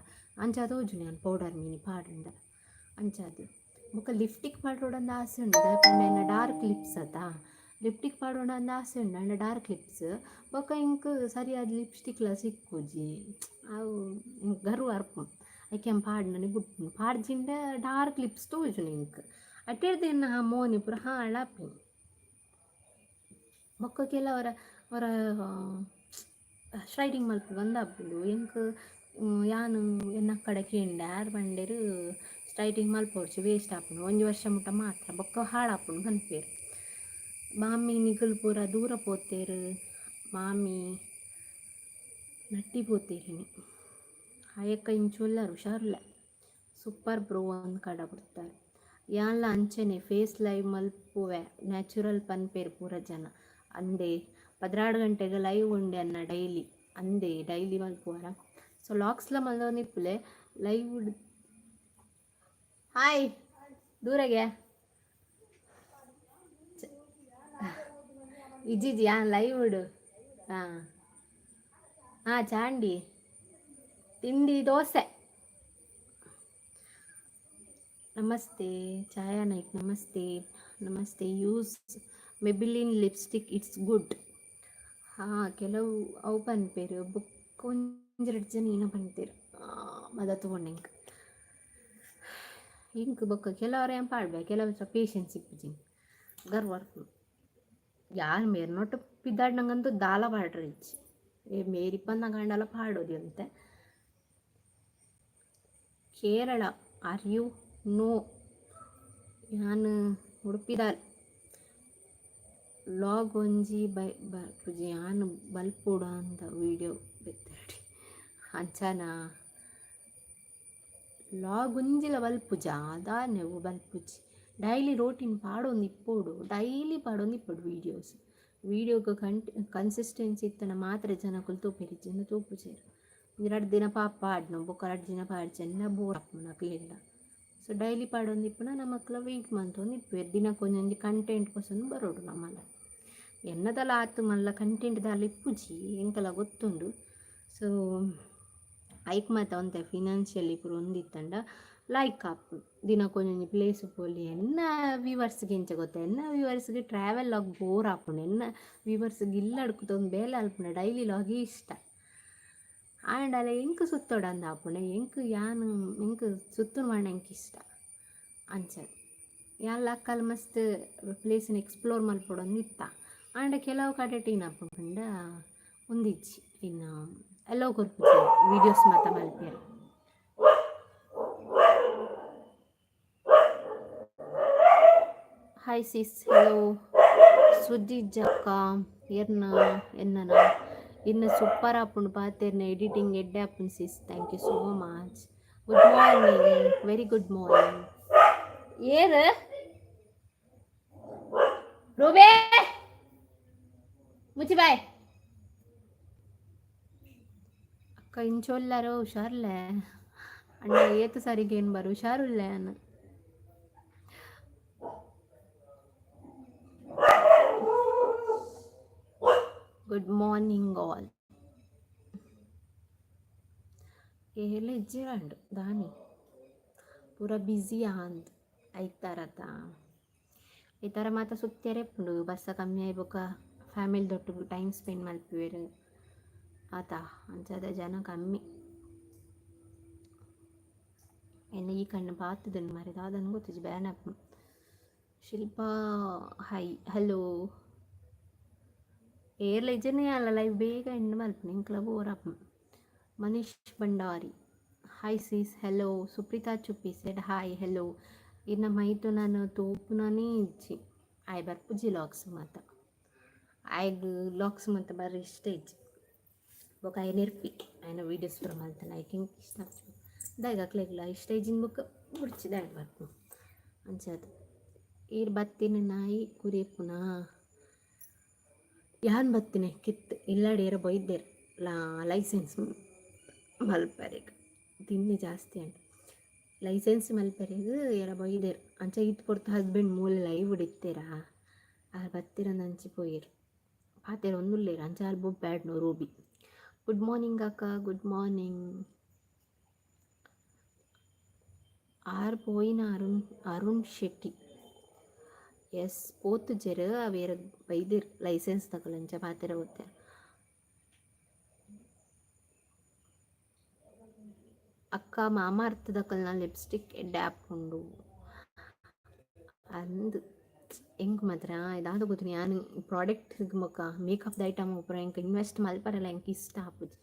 ಅಂಚ ತೋಜುನಿ ಯಾನ್ ಪೌಡರ್ ಮಿನಿ ಪಾಡುಂಡ ಅಂಚಾದ್. ಬೊಕ್ಕ ಲಿಪ್ಸ್ಟಿಕ್ ಪಾಡೊಡಂದ್ ಆಸೆ ಉಂಡು. ದಾಯೆ ಪಂಡ ಎನ್ನ ಡಾರ್ಕ್ ಲಿಪ್ಸ್ ಅತ, ಲಿಪ್ಸ್ಟಿಕ್ ಪಾಡೊಡಂದ್ ಆಸೆ ಉಂಡು. ಆಂಡ ಡಾರ್ಕ್ ಲಿಪ್ಸ್, ಬೊಕ್ಕ ಎಂಕ್ ಸರಿಯಾದ ಲಿಪ್ಸ್ಟಿಕ್ಲ ಸಿಕ್ಕುಜಿ. ಅವು ಎಂಕ್ ಗರ್ವ ಬರ್ಪುಂಡು. ಐಕೆ ಯಾನ್ ಪಾಡ್ನನೆ ಬುಡ್ಪುನು. ಪಾಡ್ಜಿಂಡ ಡಾರ್ಕ್ ಲಿಪ್ಸ್ ತೋಜುನಿ ಎಂಕ್. ಅಟೆಡ್ದ್ ಎನ್ನ ಮೋನೆ ಪೂರ ಹಾಳಾಪುಂಡು. ಬೊಕ್ಕ ಕೆಲವರ ಒರ ಸ್ಟ್ರೈಟಿಂಗ್ ಮಲ್ಪುಗ ಅಂದ್ ಎಂಕ್. ಯಾನ್ ಎನ್ನ ಕಡೆ ಕೇಂಡೆ, ಆರ್ ಪಂಡೆರ್ ಸ್ಟ್ರೈಟಿಂಗ್ ಮಲ್ಪೊಡ್ಚಿ, ವೇಸ್ಟ್ ಆಪುಂಡು, ಒಂಜಿ ವರ್ಷ ಮುಟ್ಟ ಮಾತ್ರ, ಬೊಕ್ಕ ಹಾಳಾಪುಂಡು ಪನ್ಪೆರ್. ಮಾಮಿ ನಿಕುಲು ಪೂರ ದೂರ ಪೋತೆರ್, ಮಾಮಿ ನಟ್ಟಿ ಪೋತೆರಿನಿ. ಆಯಕ್ಕ ಇಂಚ ಉಲ್ಲರ್, ಹುಷಾರುಲ್ಲೆ. ಸೂಪರ್ ಬ್ರೋ ಅಂದ್ ಕಡ ಬಿಡ್ತಾರೆ. ಯಾನ್ಲ ಅಂಚನೆ ಫೇಸ್ ಲೈವ್ ಮಲ್ಪುವೆ, ನ್ಯಾಚುರಲ್ ಪನ್ಪೆರ್ ಪೂರ ಜನ. ಅಂದೆ 12 ಗಂಟೆಗೆ ಲೈವ್ ಉಂಡೆ ಅನ್ನ ಡೈಲಿ. ಅಂದೆ ಡೈಲಿ ಮಲ್ಪುವರ? ಸೊ ವ್ಲಾಗ್ಸ್ಲ ಮಲ್ತೊಂದಿಪ್ಪುಲೆ ಲೈವ್. ಹಾಯ್ ದೂರಗೆ ಇಜ್ಜಿಜಿ, ಯಾನ್ ಲೈವ್. ಹಾಂ ಹಾಂ, ಚಾಂಡಿ ತಿಂಡಿ ದೋಸೆ. ನಮಸ್ತೆ ಛಾಯಾ Naik, namaste namaste. Use Maybelline lipstick, it's good. ಹಾಂ, ಕೆಲವು ಅವು ಪನ್ಪೆರ್. ಬೊಕ್ಕ ಒಂಜಿ ರಡ್ಡ್ ಜನ ಏನ ಪನ್ಪೆರ್, ಮದ ತಗೊಂಡು ಎಂಕ್ ಎಂಕ್. ಬೊಕ್ಕ ಕೆಲವರ ಯಾನ್ ಪಾಡ್ಬೆ, ಕೆಲವು ಪೇಷನ್ಸ್ ಇಪ್ಪುಜಿ, ಗರ್ವ. ಯಾರು ಮೇರ್ನೊಟ್ಟು ಪಿದಾಡ್ನಂಗಂತೂ ದಾಲ ಪಾಡ್ರೆ ಇಜ್ಜಿ. ಏ ಮೇರಿಪ್ಪಂದಂಗ ಆಂಡಲ ಪಾಡೋದಿ ಅಂತೆ. Kerala are you? No, ಯಾನ್ ಉಡುಪಿದಾಲ್. ವ್ಲಾಗ್ ಒಂಜಿ ಬೈ ಬರ್ಪುಜಿ, ಯಾನ್ ಬಲ್ಪೊಡು ಅಂದ ವೀಡಿಯೋ ಬೆತ್ತಡಿ ಅಂಚನಾ? ವ್ಲಾಗ್ ಒಂಜಿಲ ಬಲ್ಪುಜ ದಾನೆ ಬಲ್ಪುಜಿ? ಡೈಲಿ ರೋಟೀನ್ ಪಾಡೊಂದು ಇಪ್ಪೊಡು, ಡೈಲಿ ಪಾಡೊಂದು ಇಪ್ಪೊಡು ವೀಡಿಯೋಸ್. ವೀಡಿಯೋಗ್ ಕನ್ಸಿಸ್ಟೆನ್ಸಿ ಇತ್ತಂಡ ಮಾತ್ರ ಜನಕುಲು ತೂಪೆರ್, ಇಜ್ಜಿಂಡ ತೂಪುಜೆರ್. ಒಂಜಿ ರಡ್ಡ್ ದಿನ ಪಾಪ ಪಾಡ್ನು, ಬೊಕ್ಕ 2 ದಿನ ಪಾಡ್ಜೆಂಡ ಬೋರ್ ಆಪುಂಡು ಅಕ್ಲೆಗ್ಲ. ಸೊ ಡೈಲಿ ಪಾಡೊಂದಿಪ್ಪುನ ನಮಕ್ಲ ವೆಯ್ಟ್ ಮಂತೊಂದು ಇಪ್ಪುವೆರ್. ದಿನಕ್ಕೆ ಒಂಜೊಂಜಿ ಕಂಟೆಂಟ್ ಪಸೊಂದು ಬರೋಡು ನಮ್ಮಲ. ಎನ್ನದಲ ಆತ್ ಮಲ್ಲ ಕಂಟೆಂಟ್ ದಾಲ ಇಪ್ಪುಜಿ, ಎಂಕಲ ಗೊತ್ತುಂಡು. ಸೊ ಐಕ್ ಮಾತ ಒಂತೆ ಫಿನಾನ್ಷಿಯಲಿ ಪೂರ ಒಂದಿತ್ತಂಡ ಲೈಕ್ ಆಪುಂಡು. ದಿನಕ್ಕೊಂಜೊಂಜಿ ಪ್ಲೇಸ್ ಪೋಲಿ. ಎನ್ನ ವ್ಯೂವರ್ಸ್ಗೆ ಎಂಚ ಗೊತ್ತ, ಎನ್ನ ವ್ಯೂವರ್ಸ್ಗೆ ಟ್ರಾವೆಲ್ ಲಾಗ್ ಬೋರ್ ಆಪುಂಡು. ಎನ್ನ ವ್ಯೂವರ್ಸ್ಗೆ ಇಲ್ಲಡ್ ಬೇಲೆ ಅಲ್ಪುಂಡ ಡೈಲಿ ಲಾಗೇ ಇಷ್ಟ. ಆಂಡಲ ಎಂಕ್ ಸುತ್ತೊಡಂದ್ ಆಪುಂಡು. ಎಂಕ್ ಯಾನ್ ಎಂಕ್ ಸುತ್ತುನು ಪಂಡ ಎಂಕ್ ಇಷ್ಟ. ಅಂಚ ಯಾನ್ಲ ಅಕ್ಕಲ್ ಮಸ್ತ್ ಪ್ಲೇಸ್ನ್ ಎಕ್ಸ್ಪ್ಲೋರ್ ಮಲ್ಪೊಡೊಂದು ಇತ್ತ. ಆಂಡ ಕೆಲವು ಕಡೆಟ್ ಏನಾಪುಂಡು ಪಂಡ ಉಂದಿಜ್ಜಿ, ಇನ್ನು ಅಲೋ ಕೊರ್ಪುಜೆರ್ ವೀಡಿಯೋಸ್ ಮಾತ ಮಲ್ಪೆರೆ. ಹಾಯ್ ಸಿಸ್, ಹಲೋ ಸುಜಿತ್ ಎರ್ನ ಎನ್ನನ ಇನ್ನು ಸೂಪರ್ ಆಪುಂಡು ಪಾತೆರ್ನ, ಎಡಿಟಿಂಗ್ ಎಡ್ಡೆ ಆಪುಂಡು sis. Thank you so much. Good morning, very good morning. ಏರ್ ರೂಬೇ ಮುಚ್ಚಿ ಬಾಯ್. ಅಕ್ಕ ಇಂಚೊಲ್ಲಾರೋ? ಹುಷಾರ್ಲೆ ಅಣ್ಣ. ಏತ್ ಸರಿಗೆ ಏನು ಬರು, ಹುಷಾರುಲ್ಲೆ ಅನ್ನ. ಗುಡ್ ಮಾರ್ನಿಂಗ್ ಆಲ್. ಏಲ ಇಜ್ಜಿರಂಡು ದಾನಿ, ಪೂರ ಬ್ಯುಸಿ ಆಂದ್. ಐತಾರತ ಐತಾರ ಮಾತ ಸುತ್ತೆರೆ ಇಪ್ಪುಂಡು. ಬರ್ಸ ಕಮ್ಮಿ ಆಯಿ ಬೊಕ್ಕ ಫ್ಯಾಮಿಲಿ ದೊಟ್ಟುಗು ಟೈಮ್ ಸ್ಪೆಂಡ್ ಮಲ್ಪುವೆರ್ ಆತ, ಅಂಚಾದ ಜನ ಕಮ್ಮಿ. ಎನ್ನ ಈ ಕಣ್ಣು ಬಾತುದುಂಡು ಮಾರ್ರೆ, ದಾದನ ಗೊತ್ತಿಜ್ಜಿ, ಬ್ಯಾನ್ ಆಪುಂಡು. Shilpa hi, hello. ಏರ್ಲ ಇಜ್ಜನೆ ಅಲ್ಲ ಲೈವ್ ಬೇಗ ಎಂಡ್ ಮಲ್ಪುನೆ, ಎಂಕ್ಲ ಬೋರ್ ಆಪುಂಡು. Manish Bhandari, hi sis, hello. Supreetha Chuppi said hi, hello. ಇನ್ನ ಮೈತುನನ್ ತೂಪುನನೇ ಇಜ್ಜಿ. ಆಯ್ ಬರ್ಪುಜಿ ಲಾಗ್ಸ್ ಮಾತ. ಆಯ್ಗ್ ಲಾಗ್ಸ್ ಮಾತ ಬಾರಿ ಇಷ್ಟ ಇಜ್ಜಿ. ಬೊಕ ಆಯೆ ನೆರ್ಪಿ ಆಯ್ನ ವೀಡಿಯೋಸ್ ಪೂರ ಮಲ್ತಂಡ ಐಕ್ ಎಂಕ್ ಇಷ್ಟ ಆಪುಜಿ. ದಾಯೆಗ್ ಅಕ್ಲೆಗ್ಲ ಇಷ್ಟ ಇಜ್ಜಿಂದ್ ಬೊಕ ಬುಡ್ಚಿ, ದಾಯೆಗ್ ಬರ್ಪುನು ಅಂಚಾದ್. ಈರ್ ಬತ್ತಿನ ನಾಯಿ ಕುರಿಪುನಾ? ಯಾನ್ ಬತ್ತಿನೆ ಕಿತ್ತು ಇಲ್ಲಡ್ ಏರೋ ಬೈದೆರ್ ಲಾ ಲೈಸೆನ್ಸ್ ಮಲ್ಪರೆಗ್. ತಿಂಡಿ ಜಾಸ್ತಿ ಆಂಡ್. ಲೈಸೆನ್ಸ್ ಮಲ್ಪರೆಗ್ ಏರ ಬೈದೆರ್. ಅಂಚ ಈತ್ ಪೊರ್ತು ಹಸ್ಬೆಂಡ್ ಮೂಲೆ ಲೈವ್ ಇತ್ತೆರಾ, ಆರ್ ಬತ್ತಿರಂದ್ ಅಂಚಿ ಪೋಯೆರ್. ಪಾತೆರೊಂದುಲ್ಲೆರ್. ಅಂಚ ಆಲ್ ಬೊಬ್ಬೆ ರೂಬಿ. ಗುಡ್ ಮಾರ್ನಿಂಗ್ ಅಕ್ಕ, ಗುಡ್ ಮಾರ್ನಿಂಗ್. ಆರ್ ಪೋಯಿನ ಅರುಣ್, ಅರುಣ್ ಶೆಟ್ಟಿ. ಎಸ್, ಪೋತುಜೆರ್. ಅವೇರ್ ಬೈದೆರ್ ಲೈಸೆನ್ಸ್ ತಕಲ್ ಅಂಚ ಪಾತೆರ ಬೊತ್ತೆರ್. ಅಕ್ಕ, ಮಾಮಾಅರ್ತ್ ದಕಲ್ನ ಲಿಪ್ಸ್ಟಿಕ್ ಎಡ್ಡೆ ಆಪುಂಡು ಅಂದ್. ಎಂಕ್ ಮಾತ್ರ ದಾದ ಗೊತ್ತುಂಡು, ಯಾನ್ ಪ್ರಾಡಕ್ಟ್ ಬೊಕ್ಕ ಮೇಕಪ್ದ ಐಟಮ್ ಪೂರ ಎಂಕ್ ಇನ್ವೆಸ್ಟ್ ಮಲ್ಪರೆಲ ಎಂಕ್ ಇಷ್ಟ ಆಪುಜಿ.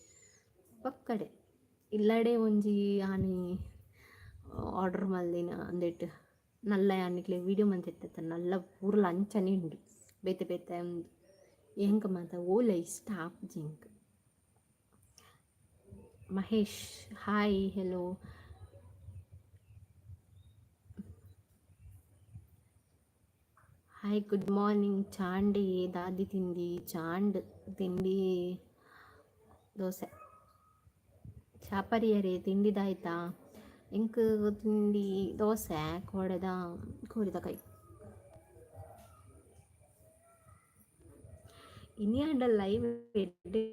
ಪಕ್ಕಡೆ ಇಲ್ಲಡೆ ಒಂಜಿ ಆನಿ ಆರ್ಡರ್ ಮಲ್ದಿನ ಅಂದೆಟ್ ನಲ್ಲ ಯಾನ್ ನಿಕ್ಲೆಗ್ ವೀಡಿಯೋ ಮಂತಿತ್ತೆ, ನಲ್ಲ ಪೂರ್ಲ ಅಂಚನೆ ಉಂಡು ಬೇತೆ ಬೇತೆ ಉಂದು. ಎಂಕ್ ಮಾತ ಓಲ ಇಷ್ಟ ಆಪುಜಿ ಎಂಕ್. Mahesh, hi, hello. Hi, good morning. Chandy ದಾದಿ ತಿಂಡಿ? ಚಾಂಡ್ ತಿಂಡಿ ದೋಸೆ. ಚಾಪರಿಯರೇ, ತಿಂಡಿದಾಯ್ತಾ? ಎಂಕ್ ತಿಂಡಿ ದೋಸೆ, ಕೋಡೆದ ಕೋರಿದ ಕೈ. ಇನಿ ಆಂಡ ಲೈವ್ ಎಡ್ಡೆ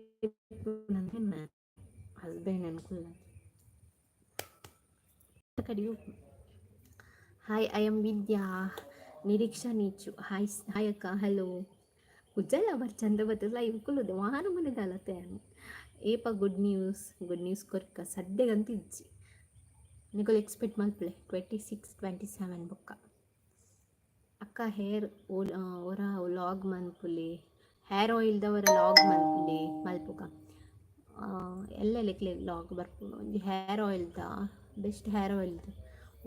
ಹಸ್ಬೆಂಡ್ ಅನ್ಕುಲ್ಲ ಕಡಿಯು. Hi, I am Vidya. Niriksha Neechu, hi hi ಅಕ್ಕ, ಹಲೋ. ಕುಜ್ಜಲ ಬರ್ ಚಂದ ಬತ್ತದ ಲೈವ್ ಕುಲ್ಲುದೆ ವಾಹನ ಮನೆ ದಾಲತೆ. ಏಪ ಗುಡ್ ನ್ಯೂಸ್? ಗುಡ್ ನ್ಯೂಸ್ ಕೊರ್ಕ ಸದ್ಯಗಂತೂ ಇಜ್ಜಿ. ನಿಕುಲು ಎಕ್ಸ್ಪೆಕ್ಟ್ ಮಲ್ಪುಲೆ 26, 27 ಬೊಕ್ಕ. ಅಕ್ಕ, ಹೇರ್ ಓಲ್ ಒರ ಲಾಗ್ ಮನ್ಪುಲೆ, ಹೇರ್ ಆಯಿಲ್ದ ಒರ ಲಾಗ್ ಮನ್ಪುಲೆ. ಮಲ್ಪುಗ. ಎಲ್ಲೆ ಲಾಗ್ ಬರ್ಪುಂಡು. ಒಂಜಿ ಹೇರ್ ಆಯಿಲ್ದ, ಬೆಸ್ಟ್ ಹೇರ್ ಆಯಿಲ್ದ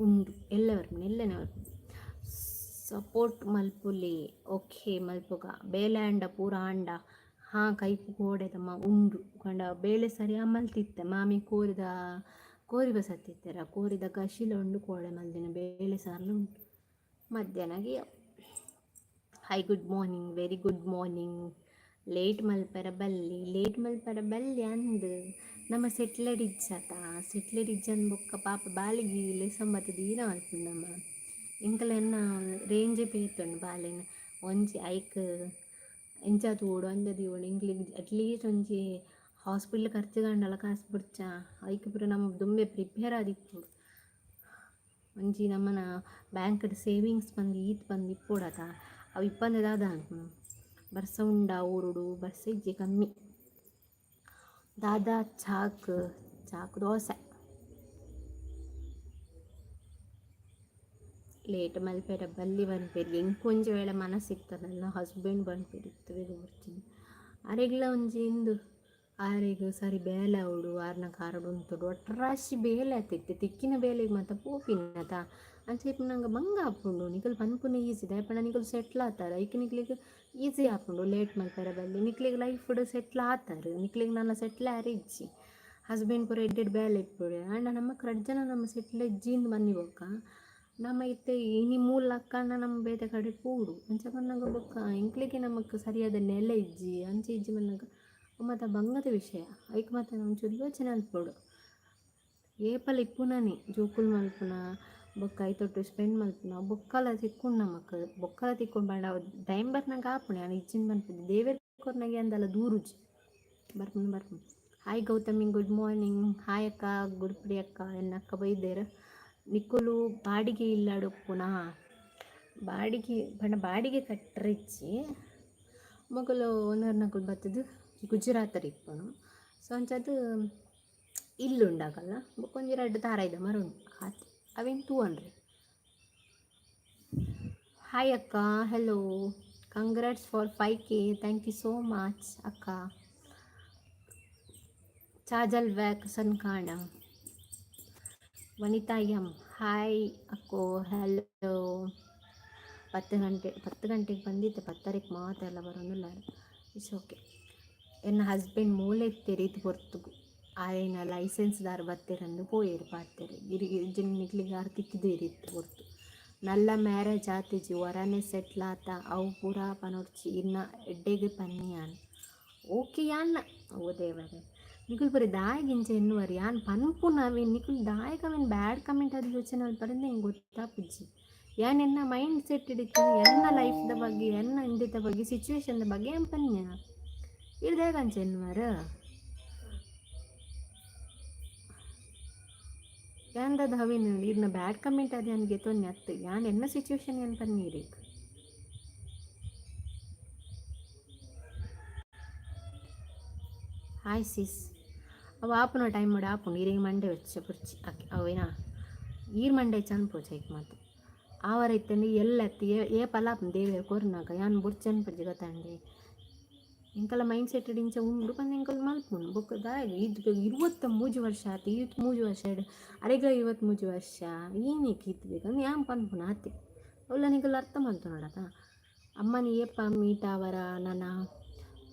ಉಂಡು. ಎಲ್ಲೆ ಬರ್ಪುಂಡು, ಎಲ್ಲೆನೆ ಬರ್ಪುಂಡು. ಸಪೋರ್ಟ್ ಮಲ್ಪುಲೆ. ಓಕೆ, ಮಲ್ಪುಗ. ಬೇಲೆ ಆಂಡ ಪೂರ ಆಂಡ? ಹಾಂ, ಕೈಪು ಕೋಡೆದಮ್ಮ ಉಂಡು ಪಂಡ ಬೇಳೆ ಸರಿ ಮಲ್ತಿತ್ತೆ. ಮಾಮಿ ಕೋರಿದ ಕೋರಿ ಬಸತ್ತಿತ್ತೆರ, ಕೋರಿದ ಕಶಿಲ ಉಂಡು, ಕೋಡೆ ಮಲ್ದಿನ ಬೇಳೆ ಸಾರ್ಲ ಉಂಟು ಮಧ್ಯಾಹ್ನಗೆ. Hi, good morning, very good morning. Late ಮಲ್ಪರ ಬಲ್ಲಿ, ಲೇಟ್ ಮಲ್ಪರ ಬಲ್ಲಿ ಅಂದ್ ನಮ್ಮ ಸೆಟ್ಲಡ್ ಇಜ್ಜಾತ. ಸೆಟ್ಲಡ್ ಇಜ್ಜಂದ್ ಬೊಕ್ಕ ಪಾಪ ಬಾಲೆಗ್ ಲೆಸೊಂಬತ್ತ್ ದೀನ ಮಲ್ಪುಂಡು ನಮ್ಮ. ಎಂಕಲ ಎನ್ನ ರೇಂಜೇ ಬೇತುಂಡು. ಬಾಲೆನ್ ಒಂಜಿ ಐಕ್ ಎಂಚ ತೂವೊಡು ಅಂಚ ದೀವೊಡು. ಎಂಕ್ಲೆಗ್ ಅಟ್ಲೀಸ್ಟ್ ಒಂಜಿ ಹಾಸ್ಪಿಟ್ಲ್ ಖರ್ಚಿಗಾಂಡಲ ಕಾಸು ಬೊಡ್ಚಾ, ಐಕ್ ಪೂರ ನಮ ದುಂಬೆ ಪ್ರಿಪೇರ್ ಆದಿಪ್ಪೊಡು. ಒಂಜಿ ನಮ್ಮನ ಬ್ಯಾಂಕ್ಡ್ ಸೇವಿಂಗ್ಸ್ ಪಂದ್ ಈತ್ ಪಂದ್ ಇಪ್ಪೊಡತ, ಅವು ಇಪ್ಪಂದೆ ದಾದ ಅನ್ಪುನು. ಬರ್ಸ ಉಂಡಾ ಊರುಡು? ಬರ್ಸ ಇಜ್ಜಿ, ಕಮ್ಮಿ. ದಾದಾ ಚಾಕ್? ಚಾಕ್ ದೋಸೆ. ಲೇಟ್ ಮಲ್ಪೆರೆ ಬಲ್ಲಿ ಪನ್ಪೆರ್. ಎಂಕ್ ಒಂಜಿ ವೇಳೆ ಮನಸ್ಸಿತ್ತದಲ್ಲ, ಹಸ್ಬೆಂಡ್ ಪನ್ಪೆರ್ ಇತ್ತೆ ಬೇಗ ಬೊಡ್ಚಿಂದ್. ಅರೆಗ್ಲ ಒಂಜಿ ಇಂದು ಆರೆಗ್ ಸರಿ ಬೇಲೆ ಆವೊಡು, ಆರ್ನ ಕಾರುಡು ಉಂತೊಡು, ಒಟ್ರಾಶಿ ಬೇಲೆ ಆತಿತ್ತೆ ತಿಕ್ಕಿನ ಬೇಲೆಗ್ ಮಾತ ಪೋಪಿನತ. ಅಂಚ ಇಪ್ಪುನಗ ಬಂಗ ಆಪುಂಡು. ನಿಕುಲು ಪನ್ಪುನ ಈಸಿ, ದಾಯೆ ಪಂಡ ನಿಕುಲು ಸೆಟ್ಲ್ ಆತಾರ, ಐಕ್ ನಿಕ್ಲೆಗ್ ಈಸಿ ಆಪುಂಡು. ಲೇಟ್ ಮಲ್ಪೆರೆ ಬಲ್ಲಿ, ನಿಕ್ಲೆಗ್ ಲೈಫ್ಡ್ ಸೆಟ್ಲ್ ಆತಾರ್. ನಿಕ್ಲೆಗ್ ನನ ಸೆಟ್ಲ್ ಆರೆ ಇಜ್ಜಿ. ಹಸ್ಬೆಂಡ್ ಪೂರ ಎಡ್ಡೆಡ್ ಬೇಲೆ ಇಪ್ಪೊಡು. ಆಂಡ ನಮಕ್ ರಡ್ಡ್ ಜನ ನಮ್ಮ ಸೆಟ್ಲ್ ಇಜ್ಜಿಂದ್ ಬನ್ನಿ ಬೊಕ್ಕ ನಮ್ಮ ಇತ್ತೆ ಇನಿ ಮೂಲ ಲಕ್ಕಂಡ ನಮ್ಮ ಬೇತೆ ಕಡೆ ಪೋವೊಡು. ಅಂಚ ಪನ್ನಗ ಬೊಕ್ಕ ಎಂಕ್ಲೆಗೆ ನಮಕ್ ಸರಿಯಾದ ನೆಲೆ ಇಜ್ಜಿ, ಅಂಚ ಇಜ್ಜಿ ಪನ್ನಗ ಮಾತ ಬಂಗದ ವಿಷಯ. ಐಕ್ ಮಾತ ಒಂಚೂರು ಯೋಚನೆ ಮಲ್ಪೊಡು. ಏಪಲ ಇಪ್ಪುನನೇ ಜೋಕುಲು ಮಲ್ಪುನ ಬೊಕ್ಕ ಐತೊಟ್ಟು ಸ್ಪೆಂಡ್ ಮಲ್ಪುನ ಬೊಕ್ಕಲ ತಿಕ್ಕುಂಡು ನಮಕ್. ಬೊಕ್ಕಲ ತಿಕ್ಕುಂಡು ಪಂಡ ಅವು ಟೈಮ್ ಬರ್ನಗ ಆಪುಂಡು. ಯಾನ್ ಇಜ್ಜಿಂದ್ ಪನ್ಪುಜಿ. ದೇವೆರ್ ಕೊರ್ನಗ ಅಂದಲ ದೂರುಜಿ, ಬರ್ಪುಂಡು ಬರ್ಪುಂಡು. Hi Gautami, good morning. Hi ಅಕ್ಕ, ಗುಡ್ ಅಕ್ಕ. ಎನ್ನ ಅಕ್ಕ ಬೈದೆರ್. ನಿಕುಲು ಬಾಡಿಗೆ ಇಲ್ಲಡ್ ಉಪ್ಪುನಾ? ಬಾಡಿಗೆ ಪಂಡ ಬಾಡಿಗೆ ಕಟ್ಟರೆ ಇಜ್ಜಿ. ಮೊಕುಲು ಓನರ್ನಕುಲು ಬತ್ತುದು ಗುಜರಾತರ್ ಇಪ್ಪುನು. ಸೊ ಅಂಚಾದ್ ಇಲ್ಲ್ ಉಂಡಾಕಲ್ಲ. ಬೊಕ್ಕ ಒಂಜಿ ರಡ್ಡ್ ತಾರಾಯಿದ ಮರ ಉಂಡು ಆತ್. ಅವೆನ್ ತೂವೊನ್ರೆ. ಹಾಯ್ ಅಕ್ಕ, hello. Congrats for 5K. Thank you so much ಅಕ್ಕ. ಚಾಜಲ್ ವ್ಯಾಕ್ ಸನ್ಕಾಣ. ವನಿತಾ ಎಂ, ಹಾಯ್ ಅಕ್ಕೋ. ಹಲೋ. 10 ಗಂಟೆ, 10 ಗಂಟೆಗೆ ಬಂದಿದ್ದೆ. 10:30ಕ್ಕೆ ಮಾತೆಲ್ಲ ಬರೋದಿಲ್ಲ. It's okay. ಎನ್ನ ಹಸ್ಬೆಂಡ್ ಮೂಲೆ ಇತ್ತೆರ್ ಇತ್ ಪೊರ್ತುಗು. ಆಯನ ಲೈಸೆನ್ಸ್ದಾರ್ ಬತ್ತೆರಂದು ಪೋಯೆರ್ ಪಾತೆರ್ ಇರ್ ನಿಕ್ಲೆಗ್ ಆರ್ ತಿಕ್ಕಿದೆರ್ ಇತ್ ಪೊರ್ತು. ನಲ್ಲ ಮ್ಯಾರೇಜ್ ಆತಿಜಿ, ಒರಾನೆ ಸೆಟ್ಲ್ ಆತ. ಅವು ಪೂರಾ ಪನೊಡ್ಚಿ, ಇರ್ನ ಎಡ್ಡೆಗ್ ಪನ್ನಿ ಯಾನ್. ಓಕೆ. ಯಾನ್, ಓ ದೇವರೇ, ನಿಕುಲು ಪೂರ ದಾಯೆಗ್ ಇಂಚ ಎನ್ನುವರ್? ಯಾನ್ ಪನ್ಪುನವೆ ನಿಕುಲು ದಾಯೆಗ್ ಅವೆನ್ ಬ್ಯಾಡ್ ಕಮೆಂಟ್ ಆದ್ ಯೋಚನೆ ಮಲ್ಪರೆಂದ್ ಎಂಕ್ ಗೊತ್ತಾಪುಜಿ. ಯಾನ್ ಎನ್ನ ಮೈಂಡ್ ಸೆಟ್ ಇತ್ತಿನ ಎನ್ನ ಲೈಫ್ದ ಬಗ್ಗೆ, ಎನ್ನ ಇಂದೆತ ಬಗ್ಗೆ, ಸಿಚುವೇಶನ್ದ ಬಗ್ಗೆ ಯಾನ್ ಪನ್ಯ. ಇರ್ ದಾಯೆಗ್ ಅಂಚ ಎನ್ನುವರ್? ಯಾನ್ ದಾದ ಅವೆನ್ ಇರ್ನ ಬ್ಯಾಡ್ ಕಮೆಂಟ್ ಆದ್ ಯಾನ್ ಗೆತೊನ್ನೆ ಅತ್ತ್. ಯಾನ್ ಎನ್ನ ಸಿಚುವೇಶನ್ ಯಾನ್ ಪನ್ನೆ ಇರೆಗ್. ಹಾಯ್ ಸಿಸ್. ಅವು ಆಪುನ ಟೈಮ್ ಮಾಡಿ ಆಪುಂಡು. ಇರೆಗ್ ಮಂಡೆ ಬೆಚ್ಚ ಬೊರ್ಚಿ ಅಕ್ ಅವೇನಾ ಈರ್ ಮಂಡೆ ಹೆಚ್ಚ ಅನ್ಪೊಚಿ ಐಕ್ ಮಾತ. ಆವರ ಇತ್ತಂಡ ಎಲ್ಲತ್ತಿ ಏಪಲ ಆಪುಂಡು ದೇವೆರ್ ಕೊರ್ನಗ. ಯಾನ್ ಬೊರ್ಚಿ ಅನ್ಪುಜಿ ಗೊತ್ತಾಂಡೆ. ಎಂಕಲ ಮೈಂಡ್ ಸೆಟ್ ಇಂಚ ಉಂಡು ಪಂದ್ ಎಂಕುಲು ಮಲ್ಪುನು. ಬೊಕ್ಕ ದಾಯೆಗ್ ಈತ್ ಬೇಗ? 23 ವರ್ಷ ಆತು. 23 ವರ್ಷ ಅರೆಗ್ಲ 23 ವರ್ಷ. ಏನಿಕ್ ಈತ್ ಬೇಗ ಅಂದ್ ಯಾನ್ ಪನ್ಪುನ ಆತೆ. ಅವ್ಲ ನಿಕುಲು ಅರ್ಥ ಮಲ್ತೊನೊಡತ. ಅಮ್ಮನ ಏಪ ಮೀಟ್ ಆವರ ನನ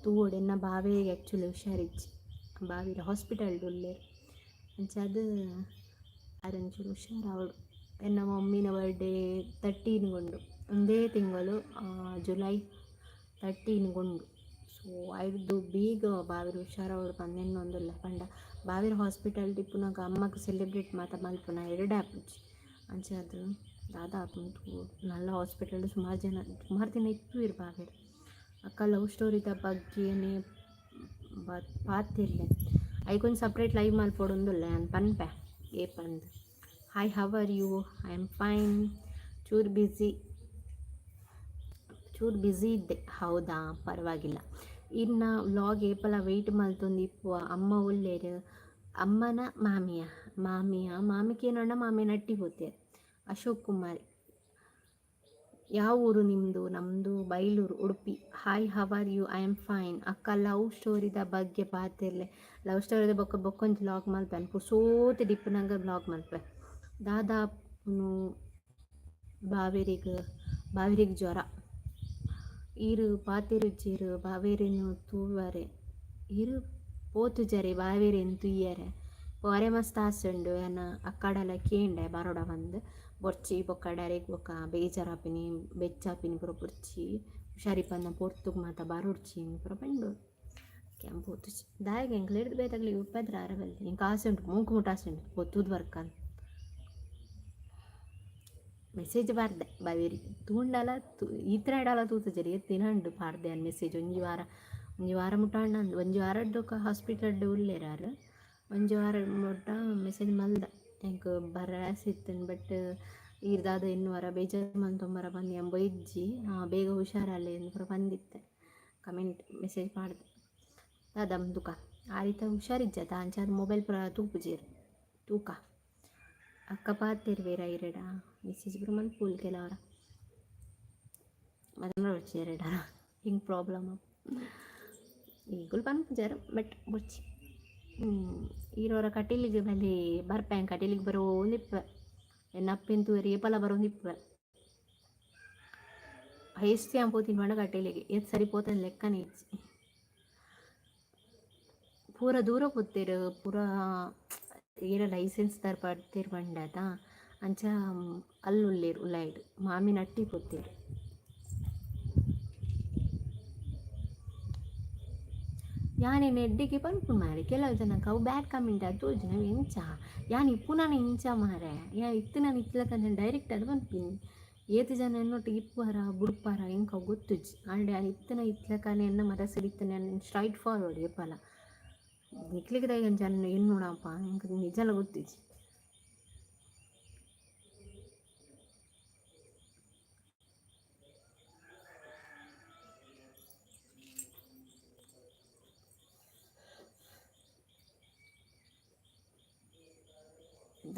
ತೂವೊಡು. ಎನ್ನ ಬಾವೆಗ್ ಆ್ಯಕ್ಚುಲಿ ಹುಷಾರಿಜ್ಜಿ. ಬಾವೆರ್ ಹಾಸ್ಪಿಟಲ್ಡ್ ಉಲ್ಲೆರ್. ಅಂಚಾದ್ ಆರ್ ಒಂಚೂರು ಹುಷಾರಾವೊಡು. ಎನ್ನ ಮಮ್ಮಿನ ಬರ್ಡೇ 13ಗ್ ಉಂಡು. ಒಂದೇ ತಿಂಗಳು, ಜುಲೈ 13ಗ್ ಉಂಡು. ಸೊ ಐಡ್ದ್ ಬೇಗ ಬಾವೆರ್ ಹುಷಾರಾವೊಡು ಪಂದ್ ಎನ್ನೊಂದುಲ್ಲೆ. ಪಂಡ ಬಾವೆರ್ ಹಾಸ್ಪಿಟಲ್ಡ್ ಇಪ್ಪುನಗ ಅಮ್ಮಗ್ ಸೆಲೆಬ್ರೇಟ್ ಮಾತ ಮಲ್ಪುನ ಎಡ್ಡೆ ಆಪುಜಿ. ಅಂಚಾದ್ ದಾದ ಆಪುಂಡು ತೂವೊಡು. ನಲ್ಲ ಹಾಸ್ಪಿಟಲ್ಡ್ ಸುಮಾರು ಜನ, ಸುಮಾರು ದಿನ ಇಪ್ಪುವೆರ್ ಬಾವೆರ್. ಅಕ್ಕ, ಲವ್ ಸ್ಟೋರಿದ ಬಗ್ಗೆನೇ ಪಾತೆರ್ಲೆ. ಐಕೊಂಜಿ ಸಪ್ರೇಟ್ ಲೈವ್ ಮಲ್ಪೊಡುಂದುಲ್ಲೆ ಯಾನ್. ಪನ್ಪೆ ಏಪಂದ್. Hi, how are you? I am fine. ಚೂರು ಬ್ಯುಸಿ, ಚೂರು ಬ್ಯುಸಿ ಇದ್ದೆ. ಹೌದಾ? ಪರವಾಗಿಲ್ಲ. ಇನ್ನ ವ್ಲಾಗ್ ಏಪಲ ವೆಯ್ಟ್ ಮಲ್ತೊಂದು ಇಪ್ಪುವ. ಅಮ್ಮ ಉಲ್ಲೆರ್? ಅಮ್ಮನ ಮಾಮಿಯ? ಮಾಮಿಯ? ಮಾಮಿ ಕೇನೋಣ. ಮಾಮಿ ನಟ್ಟಿ ಪೋತೆರ್. ಅಶೋಕ್ ಕುಮಾರ್, ಯಾವ ಊರು ನಿಮ್ಮದು? ನಮ್ಮದು Bailur, Udupi. Hi, how are you? I am fine. ಅಕ್ಕ, ಲವ್ ಸ್ಟೋರಿದ ಬಗ್ಗೆ ಪಾತೆರ್ಲೆ. ಲವ್ ಸ್ಟೋರಿದ ಬೊಕ್ಕ ಬೊಕ್ಕೊಂಜಿ ವ್ಲಾಗ್ ಮಲ್ಪೆ. ಪುರ್ಸೋತು ಡಿಪ್ಪುನಗ ವ್ಲಾಗ್ ಮಲ್ಪೆ. ದಾದಾಪುನು ಬಾವೆರಿಗ್? ಬಾವೆರಿಗ್ ಜ್ವರ. ಈರು ಪಾತೆರುಜ್ಜೆರ್ ಬಾವೆರೆನ್ ತೂವರೆ. ಈರು ಪೋತುಜರೆ ಬಾವೆರೆನ್ ತೂಯರೆ? ಪೋರೆ ಮಸ್ತ್ ಆಸೆ ಉಂಡು. ಯಾನ್ ಅಕ್ಕಡಲ ಕೇಂಡೆ ಬರೋಡ ಪಂದ್. ಬೊರ್ಚಿ, ಬೊಕ್ಕ ಅರೆಗ್ ಬೊಕ್ಕ ಬೇಜಾರಾಪಿನಿ, ಬೆಚ್ಚಾಪಿನಿ ಪೂರ ಬೊರ್ಚಿ, ಹುಷಾರಿಪ್ಪಂದಿನ ಪೊರ್ತುಗು ಮಾತ ಬರೊಡ್ಚಿ ಪೂರ ಪಂಡೊಲು. ಯಾನ್ ಪೋತುಜಿ. ದಾಯೆಗ್? ಎಂಕ್ಲೆಡ್ದ್ ಬೇತೆಗ್ಲೆಗ್ ಉಪ್ಪೆದ್ರ ಆರ ಬಲ್ಲಿ. ಎಂಕ್ ಆಸೆ ಉಂಟು, ಮೂಂಕು ಮುಟ್ಟ ಆಸೆ ಉಂಟು ಪೋದು ತೂದು ಬರ್ಕಂದ್. ಮೆಸೇಜ್ ಪಾಡ್ದೆ ಬಾವೇರಿಗೆ. ತೂಂಡಲ ತು ಈತ್ನೇಡಲ ತೂತುಜೆರ್. ಏತ್ ದಿನ ಉಂಡು ಪಾಡ್ದೆ ಯಾನ್ ಮೆಸೇಜ್. ಒಂಜಿ ವಾರ, ಒಂಜಿ ವಾರ ಮುಟ್ಟ ಆಂಡ. ಒಂಜಿ ವಾರಡ್ದ್ ಬೊಕ್ಕ ಹಾಸ್ಪಿಟಲ್ಡ್ ಉಲ್ಲೆರ್ ಆರ್. ಒಂಜಿ ವಾರ ಮುಟ್ಟ ಮೆಸೇಜ್ ಮಲ್ದೆ. ಎಂಕ್ ಬರ ಆಸೆ ಇತ್ತುಂಡು, ಬಟ್ ಈರ್ ದಾದ ಎನ್ನುವರ, ಬೇಜಾರು ಮಲ್ತೊಂಬರ ಪಂದ್ ಯಾನ್ ಬೈದ್ಜಿ. ಬೇಗ ಹುಷಾರಾಲೆ ಅಂದ್ ಪೂರ ಪಂದಿತ್ತೆ. Comment message ಪಾಡ್ದೆ. ದಾದ ತುಕ ಆರಿತ ಹುಷಾರಿಜ್ಜತ, ಅಂಚಾದ್ ಮೊಬೈಲ್ ಪೂರ ತೂಪುಜೆರ್. ತೂಕ. ಅಕ್ಕ ಪಾತೆರ್ವೆರ ಇರೆಡ? ಮೆಸೇಜ್ ಪೂರ ಮಲ್ಪೊಲಿ ಕೆಲವರ. ಮಲ್ಪೊಡ್ಚಿ ಎರೆಡ, ಹಿಂಗೆ ಪ್ರಾಬ್ಲಮ್. ಎಂಕುಲು ಪನ್ಪುಜೆರ್, ಬಟ್ ಬೊಡ್ಚಿ. ಈರೋರ ಕಟೀಲಿಗೆ ಬಲಿ ಬರ್ಪೆ. ಕಟೀಲಿಗೆ ಬರೋಂದಿಪ್ಪೆ. ಎನ್ನ ಅಪ್ಪೆನ್ ತೂಯೆರೆ ಏಪಲ ಬರೋಂದಿಪ್ಪೆ. ಹೈಸ್ಟ್ ಯಾನ್ ಪೋತಿನಿ ಪಂಡ ಕಟೀಲಿಗೆ. ಏತ್ ಸರಿ ಪೋತೇನ್ ಲೆಕ್ಕನೆ ಇಜ್ಜಿ. ಪೂರ ದೂರ ಪೋತೆರ್. ಪೂರ ಏರ ಲೈಸೆನ್ಸ್ ದಾರ್ ಪಡ್ತೆರ್ ಪಂಡತ. ಅಂಚ ಅಲ್ಲುಲ್ಲೆರ್ ಉಲಾಯಿಡ್. ಮಾಮಿ ನಟ್ಟಿ ಪೋತೆರ್. ಯಾನ್ ಎಡ್ಡೆಗೆ ಪನ್ಪುನು ಮಾರ್ರೆ. ಕೆಲವು ಜನಕ್ ಅವು ಬ್ಯಾಡ್ ಕಮೆಂಟ್ ಆದ್ ತೋಜುಂಡು. ಅವು ಎಂಚ ಯಾನ್ ಇಪ್ಪುನನ ಇಂಚ ಮಾರ್ರೆ. ಯಾನ್ ಇತ್ತಿನನ ಇತ್ತಿಲಕ ಡೈರೆಕ್ಟ್ ಆದ್ ಪನ್ಪಿನಿ. ಏತ್ ಜನ ಎನ್ನೊಟ್ಟಿಗೆ ಇಪ್ಪುವರ ಬುಡ್ಪಾರ ಎಂಕ್ ಅವು ಗೊತ್ತುಜ್ಜಿ. ಆಂಡ ಯಾನ್ ಇತ್ತಿನ ಇತ್ತಿಲಕನೆ, ಎನ್ನ ಮನಸ್ಸುಡು ಇತ್ತಿನ ಸ್ಟ್ರೈಟ್ ಫಾರ್ವರ್ಡ್ ಏಪಲ. ನಿಕ್ಲೆಗ್ ದಾಯೆಗ್ ಅಂಚ ಎನ್ನುಣಪ್ಪ, ಎಂಕ್ ನಿಜಲ ಗೊತ್ತಿಜ್ಜಿ.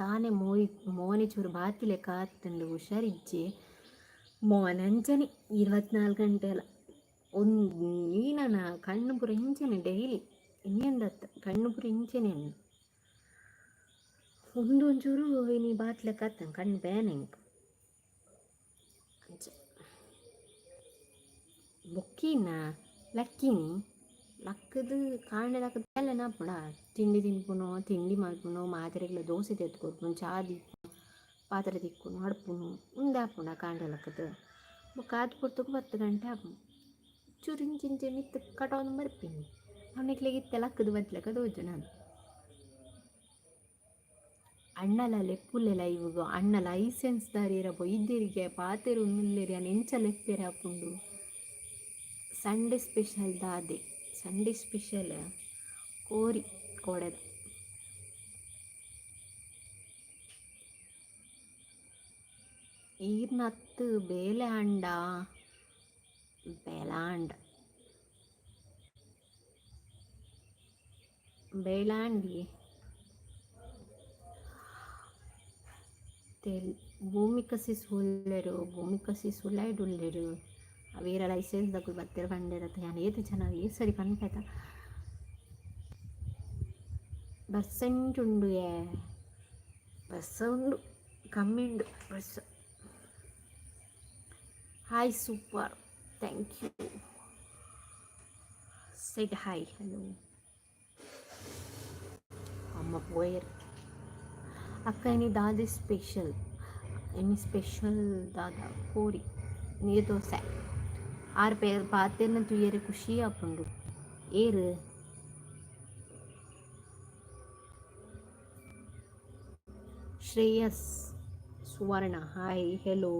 ದಾನೆ ಮೋಯಿ ಮೋನೆ ಚೂರು ಬಾತಿಲೆಕ್ಕ ಆತುಂಡು? ಹುಷಾರಿಜ್ಜಿ. ಮೋನೆ ಅಂಚನೆ 24 ಗಂಟೆಲ. ಒಂದು ಈ ನನ್ನ ಕಣ್ಣು ಪೂರ ಇಂಚನೆ ಡೈಲಿ ಇನ್ನೆಂದತ್ತ ಕಣ್ಣು ಪೂರ ಇಂಚನೆ. ಒಂದು ಒಂಚೂರು ಇನಿ ಬಾತ್ಲೆಕ್ಕ ಆತನ್ ಕಣ್ಣು ಬೇನೆ ಎಂಕ್. ಅಂಚ ಬೊಕ್ಕಿನ ಲಕ್ಕಿನಿ ಲಕ್ಕದು ಕಾಂಡೆ ಲಕ್ಕದು ಬೇಲೆನ ಆಪುಂಡ. ತಿಂಡಿ ತಿನ್ಪುನು, ತಿಂಡಿ ಮಲ್ಪುನು, ಮಾತೆರೆಗ್ಲ ದೋಸೆ ತೆತ್ತ್ ಕೊರ್ಪುನು, ಚಾ ದೀಪುನು, ಪಾತ್ರೆ ತಿಕ್ಕುನು, ಅಡ್ಪುನು, ಉಂದು ಆಪುಂಡ ಕಾಂಡೆ ಲಕ್ಕದು. ಬೊಕ್ಕ ಆತ್ ಪೊರ್ತುಗು 10 ಗಂಟೆ ಆಪುಂಡು. ಚೂರು ಇಂಚಿಂಚೆ ಮಿತ್ತ್ ಕಟೊಂದು ಬರ್ಪಿನಿ. ಅವನಿಕ್ಲೆಗ್ ಇತ್ತೆ ಲಕ್ಕದು ಬತ್ತ್ಲೆಕ ತೋಜುಂಡು. ನಾನು ಅಣ್ಣಲ ಲೆಪ್ಪುಲೆ ಲೈವ್ಗ್. ಅಣ್ಣ ಲೈಸೆನ್ಸ್ ದಾರಿರ ಬೊಯ್ದೆರಿಗೆ ಪಾತೆರೊಂದುಲ್ಲೆರ್. ಯಾನ್ ಎಂಚ ಲೆಪ್ಪೆರೆ ಆಪುಂಡು? ಸಂಡೇ ಸ್ಪೆಷಲ್ ದಾದೆ? ಸಂಡೇ ಸ್ಪೆಷಲ್ ಕೋರಿ ಕೋಡೆದ. ಈರ್ನತ್ ಬೇಲೆ ಆಂಡ, ಬೇಲಾಂಡ್ ಬೇಲಾಂಡಿ ತೆಲ್. ಭೂಮಿಕ ಸಿಸ್ ಉಲ್ಲೆರು, ಭೂಮಿಕ ಸಿಸ್ ಉಲ್ಲೈಡ್ ಉಲ್ಲೆರು. ಅವೇರ ಲೈಸೆನ್ಸ್ ದಕುಲು ಬತ್ತೆರ್ ಪಂಡೆರತ್ತ. ಯಾನ್ ಏತ್ ಜನ ಏತ್ ಸರಿ ಪನ್ಪೆತ. ಬರ್ಸೆಂಟ್ ಉಂಡು ಯೇ, ಬರ್ಸ ಉಂಡು, ಕಮ್ಮಿ ಉಂಡು ಬರ್ಸ. Hi super, thank you. Said hi, hello. ಅಮ್ಮ ಪೋಯೆರ್. ಅಕ್ಕ, ಇನಿ ದಾದೆ ಸ್ಪೆಷಲ್? ಇನಿ ಸ್ಪೆಷಲ್ ದಾದ? ಕೋರಿ ನೀರು ದೋಸೆ. ಆರ್ ಪೇರ್ ಪಾತೆರ್ನ ತೂಯೆರೆ ಖುಷಿ ಆಪುಂಡು. ಏರ್? ಶ್ರೇಯಸ್ ಸುವರ್ಣ, ಹಾಯ್, ಹೆಲೋ.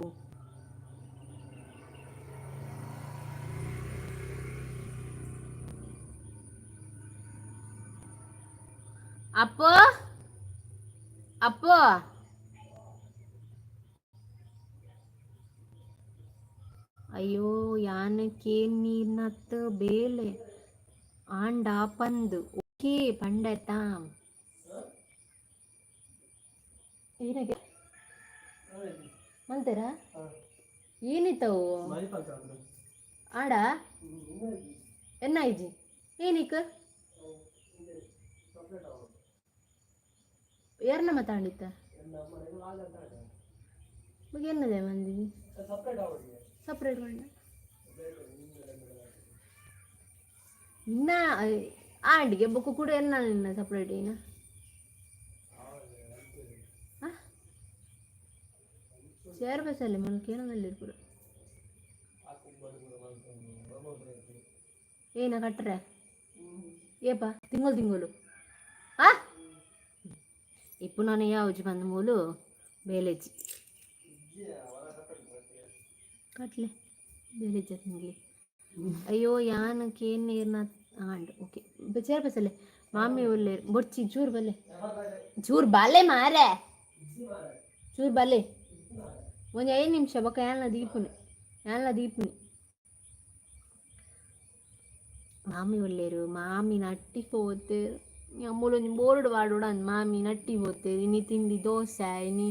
ಅಪ್ಪು, ಅಪ್ಪು. ಅಯ್ಯೋ, ಯಾನ್ ಕೇನ್ನೀರ್ನತ್ ಬೇಲೆ ಆಂಡ ಪಂದ್. ಓಕೆ ಪಂಡೆತಾ? ಏನಾಗೆ ಮಲ್ತೆರಾ? ಏನಿತ್ತವು ಆಡ? ಎನ್ನಾಯ್ಜಿ? ಏನಿಕ್ ಏರ್ನ ಮಾತಾಡಿತ್ತ? ಎನ್ನದೆ ಮಂದಿ ಸಪ್ರೇಟ್ ಮಂಡ ಇನ್ನ ಆಂಡಿಗೆ ಬೊಕ್ಕ ಕೂಡ ಎನ್ನ ನಿನ್ನ ಸಪ್ರೇಟ್ ಏನ? ಚೇರ್ ಬಸ್ಸಲ್ಲಿ ಮೊನ್ನೆ ಪೂರ ಏನ ಕಟ್ರೆ? ಏಪ ತಿಂಗಳು ತಿಂಗಳು ಆ ಇಪ್ಪು ನಾನು ಯಾವ್ಜಿ ಬಂದ ಮೂಲು ಬೇಲೆಜ್ಜಿ ಕಟ್ಲೆ ಬೇಲೆಜ್ಜಿ ನಿಂಗೆ. ಅಯ್ಯೋ, ಯಾನ್ ಕೇನ್ ನೀರ್ನ ಆಂಡ್. ಓಕೆ, ಚೇರ್ ಬಸ್ಸಲ್ಲೇ ಮಾಮಿ ಒಳ್ಳೆ ಬೊಡ್ಚಿ. ಚೂರು ಬಲ್ಲೆ, ಚೂರು ಬಾಲೆ ಮಾರೆ, ಚೂರು ಬಲ್ಲೆ. ಒಂಜಿ 5 ನಿಮಿಷ ಬೊಕ್ಕ ಯಾನ್ಲ ದೀಪುನಿ, ಯಾನ್ಲ ದೀಪುನಿ. ಮಾಮಿ ಒಲ್ಲೆರು? ಮಾಮಿ ನಟ್ಟಿ ಪೋತೆರ್. ಮೂಲೊಂಜಿ ಬೋರ್ಡ್ ಪಾಡೊಡು ಅಂದ್. ಮಾಮಿ ನಟ್ಟಿ ಪೋತೆರ್. ಇನಿ ತಿಂಡಿ ದೋಸೆ, ಇನಿ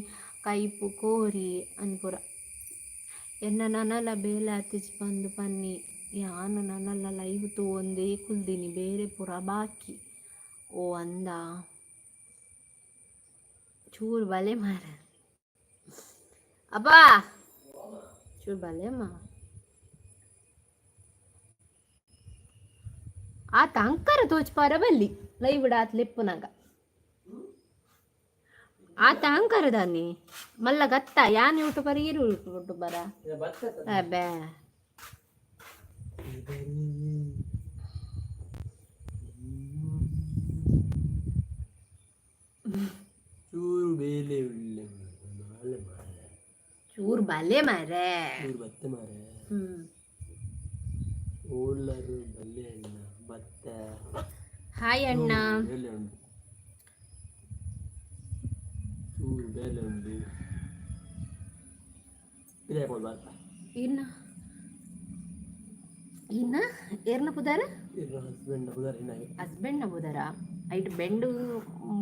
ಕೈಪು ಕೋರಿ ಅಂದ್ ಪೂರ. ಎನ್ನ ನನಲ ಬೇಲೆ ಆತಿಜಿ ಪಂದ್ ಪನ್ನಿ. ಯಾನ್ ನನಲ ಲೈವ್ ತೂವೊಂದೇ ಕುಲ್ದಿನಿ, ಬೇರೆ ಪೂರ ಬಾಕಿ. ಓ ಅಂದ? ಚೂರು ಬಲೆ ಮಾರ ಅಪ್ಪಾ, ಚೂರು ಬಲೆ ಮಾ. ಆತ ಅಂಕರ ತೋಚ್ಪಾರ ಬಲ್ಲಿ ಲೈವ್ ಆತ್ ಲೆಪ್ಪುನಾಗ. ಆತ ಅಂಕರ ದಾನಿ ಮಲ್ಲ ಗತ್ತ. ಯಾನ್ ಯೂಟ್ಯೂಬರ್, ಈರು ಯೂಟ್ಯೂಬರ? ಅಬ್ಬೆ. ಚೂರು ಬೇಲೆ ಉಳ್ಳೆ ಮಾಲೆ ಮಾರೆ. ಚೂರು ಬಲೆ ಮಾರೆ. ಚೂರು ಬತ್ತೆ ಮಾರೆ. ಓಳ್ಳರು ಬಲ್ಲೆ ಅಣ್ಣ ಬತ್ತ. ಹಾಯ್ ಅಣ್ಣ. ಬೇಲೆ ಉಂಟು, ಚೂರು ಬೇಲೆ ಉಂಟು. ಇದೇ ಕೊಡ್ಬಾರ್ದ. ಇನ್ನ ಇನ್ನ ಏರ್ನ ಪುದಾರ? ಇರ ಹಸ್ಬೆಂಡ್ ಬುದಾರ ಇನ್ನಾಗೆ. ಹಸ್ಬೆಂಡ್ ನ ಬುದಾರ? ಐಟ್ ಬೆಂಡು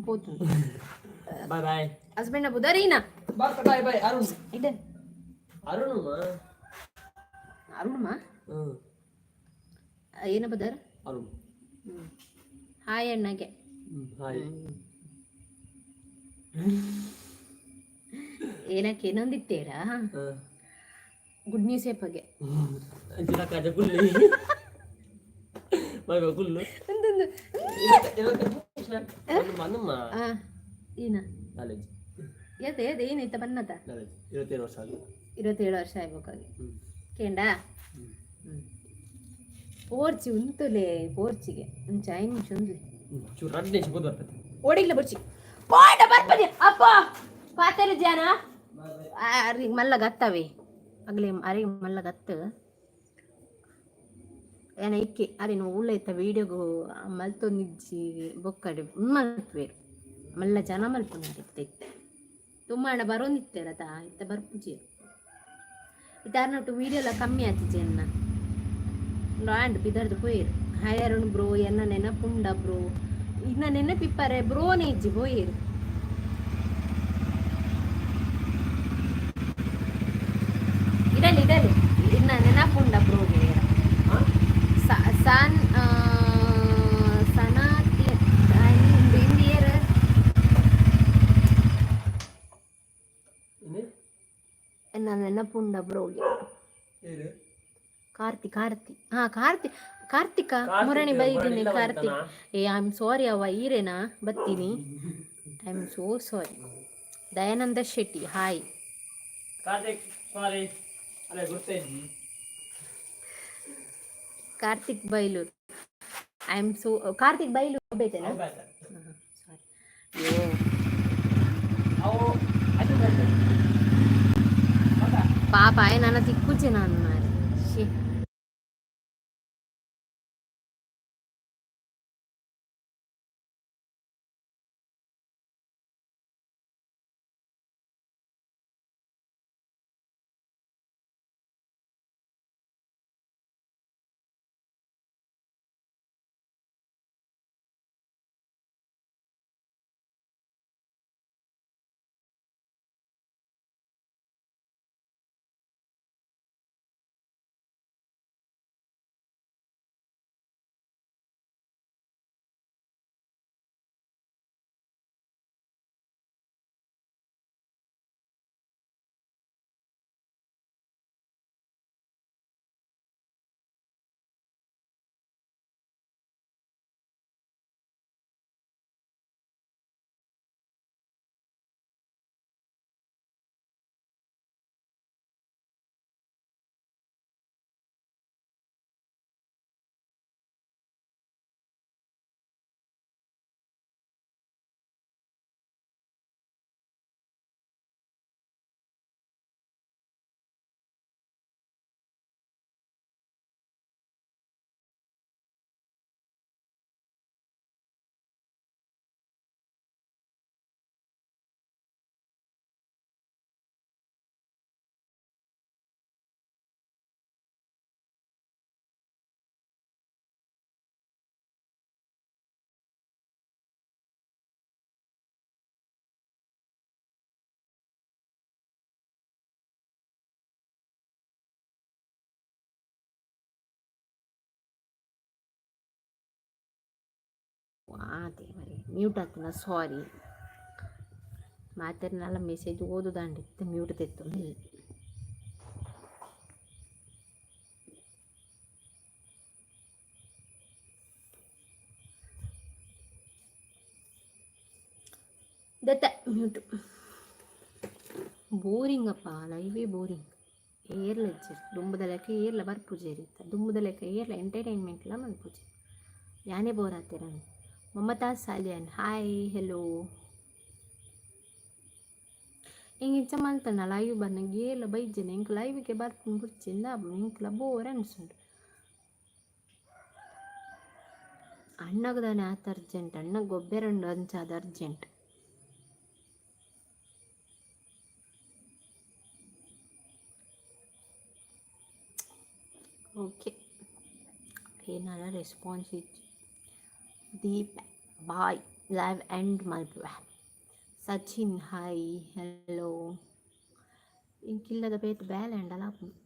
ಪೋತು. Bye bye. ಹಸ್ಬೆಂಡ್ ನ ಬುದಾರ ಈನ? Bye bye Arun. ಇಡೆ. ಅರುಣ್. ಅರುಣ್. ಹ್ಮ್. ಏನ ಬದರ್? ಅರುಣ್. ಹಾಯ್ ಅಣ್ಣಗೆ. ಹಾಯ್. ಏನಕ್ಕೆ ಏನೊಂದಿತ್ತೇರಾ? Good news ಏಪಗೆ? ಅಂಚಿನ ಕಾಜ ಕುಲ್ಲಿ ಮೈ ಕುಲ್ಲು. ಒಂದೊಂದು. ನಮ್ಮ ಏನ? ಕಾಲೇಜ್. ಎದೆ ಎದೆ ಏನೈತ ಬನ್ನದ? ಕಾಲೇಜ್ 27 ವರ್ಷ ಆಗಿದೆ. 27 ವರ್ಷ ಆಗ್ಬೇಕಾಗಿ. ಕೇಂಡ. ಪೋರ್ಚಿ ಉಂತುಲೆ, ಪೋರ್ಚಿಗೆ ಒಂಚ 5 ನಿಮಿಷ ಉಂದ್ಲೆ. ಚೂರು ರಡ್ಡು ನಿಮಿಷ ಬೋದು ಬರ್ತದೆ. ಓಡಿಗ್ಲ ಬರ್ಚಿ ಪಾಂಡ ಬರ್ಪದಿ ಅಪ್ಪ ಪಾತೆರ ಜಾನ ಅರಿಗೆ ಮಲ್ಲ ಗತ್ತವೆ ಅಗಲೆ ಅರಿಗೆ ಮಲ್ಲ ಗತ್ತು ಏನ ಇಕ್ಕಿ ಅರೆ ಉಳ್ಳ ಇತ್ತ ವೀಡಿಯೋಗು ಮಲ್ತೊಂದಿಜ್ಜಿ ಬೊಕ್ಕಡೆ ಮಲ್ಪೇರು ಮಲ್ಲ ಜನ ಮಲ್ಪುನಾರ ಇತ್ತೆ ಇತ್ತೆ ತುಂಬ ಹಣ ಬರೋಂದಿತ್ತೆಲ್ಲ ತಾ ಇತ್ತ ಬರ್ಪುಜಿ ಇತ್ತಾರ ವೀಡಿಯೋ ಎಲ್ಲ ಕಮ್ಮಿ ಆತಿಜಿ ಎನ್ನ ಆಂಡ್ ಬಿದರ್ದು ಪೋಯಿರು. ಹಾಯ್ ಅರುಣ್ ಬ್ರೋ, ಎನ್ನ ನೆನಪುಂಡ ಬ್ರೋ? ಇನ್ನ ನೆನಪಿಪ್ಪರೆ ಬ್ರೋನೇ ಇಜ್ಜಿ ಪೋಯಿರು. ಇಡಲಿ ಇಡಲಿ, ಇನ್ನ ನೆನಪುಂಡ ಬ್ರೋಗೆ? ಸನ್ ಸನಾತಿ ಇಂದಿಯರ್. ಎನ್ನ ನೆನಪುಂಡ ಬ್ರೋಗೆ? ಕಾರ್ತಿ ಕಾರ್ತಿ, ಹಾ ಕಾರ್ತಿ ಕಾರ್ತಿಕ ಮುರಣಿ ಬೈದಿನಿ ಕಾರ್ತಿಕ್. ಏ I am sorry ಅವ್ವ, ಈರೇನಾ ಬತ್ತೀನಿ. I am so sorry. Dayananda Shetty hi. Karthik sorry ಅಲ್ಲ ಗೊತ್ತೇ. Karthik Bailur, I am so Karthik Bailur ಬೇತೇನಾ? ಸಾರಿ ಅಯ್ಯೋ. ಅವು ಪಾಪ ಆಯ್ ನನ್ನ ತಿಕ್ಕುಚೆ ನಾನು ಮಾರೆ she. ದೇವರೇ, ಮ್ಯೂಟ್ ಆಗ್ತದ, ಸಾರಿ. ಮಾತೆರ್ನಲ್ಲ ಮೆಸೇಜ್ ಓದುದಾಂಡಿತ್ತು, ಮ್ಯೂಟ್ ತೆತ್ತು. ದತ್ತ ಮ್ಯೂಟ್. ಬೋರಿಂಗ್ ಅಪ್ಪ, ಲೈವೇ ಬೋರಿಂಗ್. ಏರ್ಲ ಇಜ್ಜೆರ್ ದುಂಬುದ ಲೆಕ್ಕ ಏರ್ಲ ಬರ್ಪುಜೆರ್ ಇತ್ತ ದುಂಬುದ ಲೆಕ್ಕ ಏರ್ಲ ಎಂಟರ್ಟೈನ್ಮೆಂಟ್ಲ ಮನ್ಪುಜೆ. ಯಾನೇ ಬೋರ್ ಆತೇರನ್. ಮಮತಾ ಸಾಲಿಯನ್ ಹಾಯ್ ಹೆಲೋ. ಎಂಕ್ ಇಂಚ ಮಲ್ತಂಡ ಲೈವ್ ಬನ್ನಗ ಏರ್ಲ ಬೈಜೆನ ಎಂಕ್ ಲೈವ್ಗೆ ಬರ್ಪುನು ಬುಡ್ಚಿ ಎಂಕ್ಲ ಬೋರ್ ಅನ್ಸುಂಡು. ಅಣ್ಣಗ್ ದಾನೆ ಆತ್ ಅರ್ಜೆಂಟ್? ಅಣ್ಣಗ್ ಗೊಬ್ಬೆರೆ ಉಂಡು, ಅಂಚಾದ್ ಅರ್ಜೆಂಟ್. ಓಕೆ, ಏನಾರ ರೆಸ್ಪಾನ್ಸ್ ಇಜ್ಜಿ. ದೀಪ್ ಬಾಯ್, ಲೈವ್ ಎಂಡ್ ಮಲ್ಪುವೆ. Sachin hi hello. ಎಂಕಿಲ್ಲದ ಬೇತೆ ಬೇಲೆ ಅಂಡಲ ಆಪುಂಡು.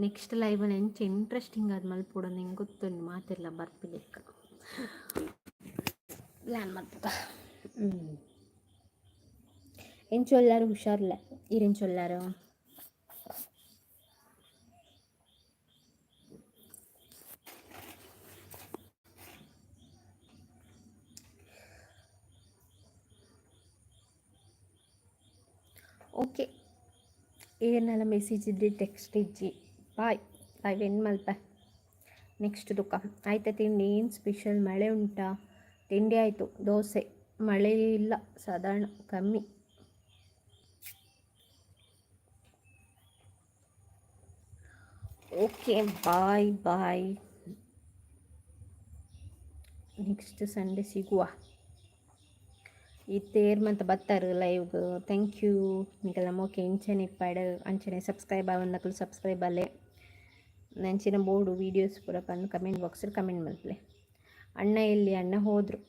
ನೆಕ್ಸ್ಟ್ ಲೈವಲ್ಲಿ ಎಂಚ ಇಂಟ್ರೆಸ್ಟಿಂಗ್ ಆದ್ ಮಲ್ಪೊಡು ಎಂಕ್ ಗೊತ್ತುಂಡು ಮಾತೆರ್ಲ ಬರ್ಪಿಲೆಕ್ಕ ಪ್ಲ್ಯಾನ್ ಮಲ್ಪುಗ. ಎಂಚ ಉಲ್ಲರ್? ಹುಷಾರ್ಲ? ಈರ್ ಎಂಚ ಉಲ್ಲರ್? ಓಕೆ, ಏನೆಲ್ಲ ಮೆಸೇಜ್ ಇದ್ರಿ, ಟೆಕ್ಸ್ಟ್ ಇಜ್ಜಿ. ಬಾಯ್, ಲೈವ್ ಎಂಡ್ ಮಲ್ಪ. ನೆಕ್ಸ್ಟ್ ದುಕ್ಕ ಆಯ್ತಾ? ತಿಂಡಿ ಏನು ಸ್ಪೆಷಲ್? ಮಳೆ ಉಂಟಾ? ತಿಂಡಿ ಆಯಿತು, ದೋಸೆ. ಮಳೆ ಇಲ್ಲ, ಸಾಧಾರಣ ಕಮ್ಮಿ. Okay, bye bye. Next Sunday ಸಿಗುವ. ಇತ್ತೆ ಏರ್ ಮಂತ ಬತ್ತಾರೆ ಲೈವ್ಗ್? Thank you. ನಿಕಲ್ನ ಮೋಕೆ ಇಂಚನೆ ಇಪ್ಪಡ್. ಅಂಚನೆ ಸಬ್ಸ್ಕ್ರೈಬ್ ಆವಂದಕುಲು ಸಬ್ಸ್ಕ್ರೈಬ್ ಆಲೆ. ನಂಚಿನ ಬೋಡು ವೀಡಿಯೋಸ್ ಪೂರ ಪಂದ್ ಕಮೆಂಟ್ ಬಾಕ್ಸ್ ಕಮೆಂಟ್ ಮಲ್ಪಲೆ. ಅಣ್ಣ ಎಲ್ಲಿ? ಅಣ್ಣ ಹೋದರು.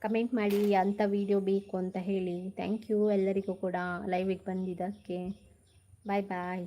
ಕಮೆಂಟ್ ಮಾಡಿ ಅಂಥ ವೀಡಿಯೋ ಬೇಕು ಅಂತ ಹೇಳಿ. Thank you ಎಲ್ಲರಿಗೂ ಕೂಡ ಲೈವಿಗೆ ಬಂದಿದ್ದಕ್ಕೆ. Bye boy.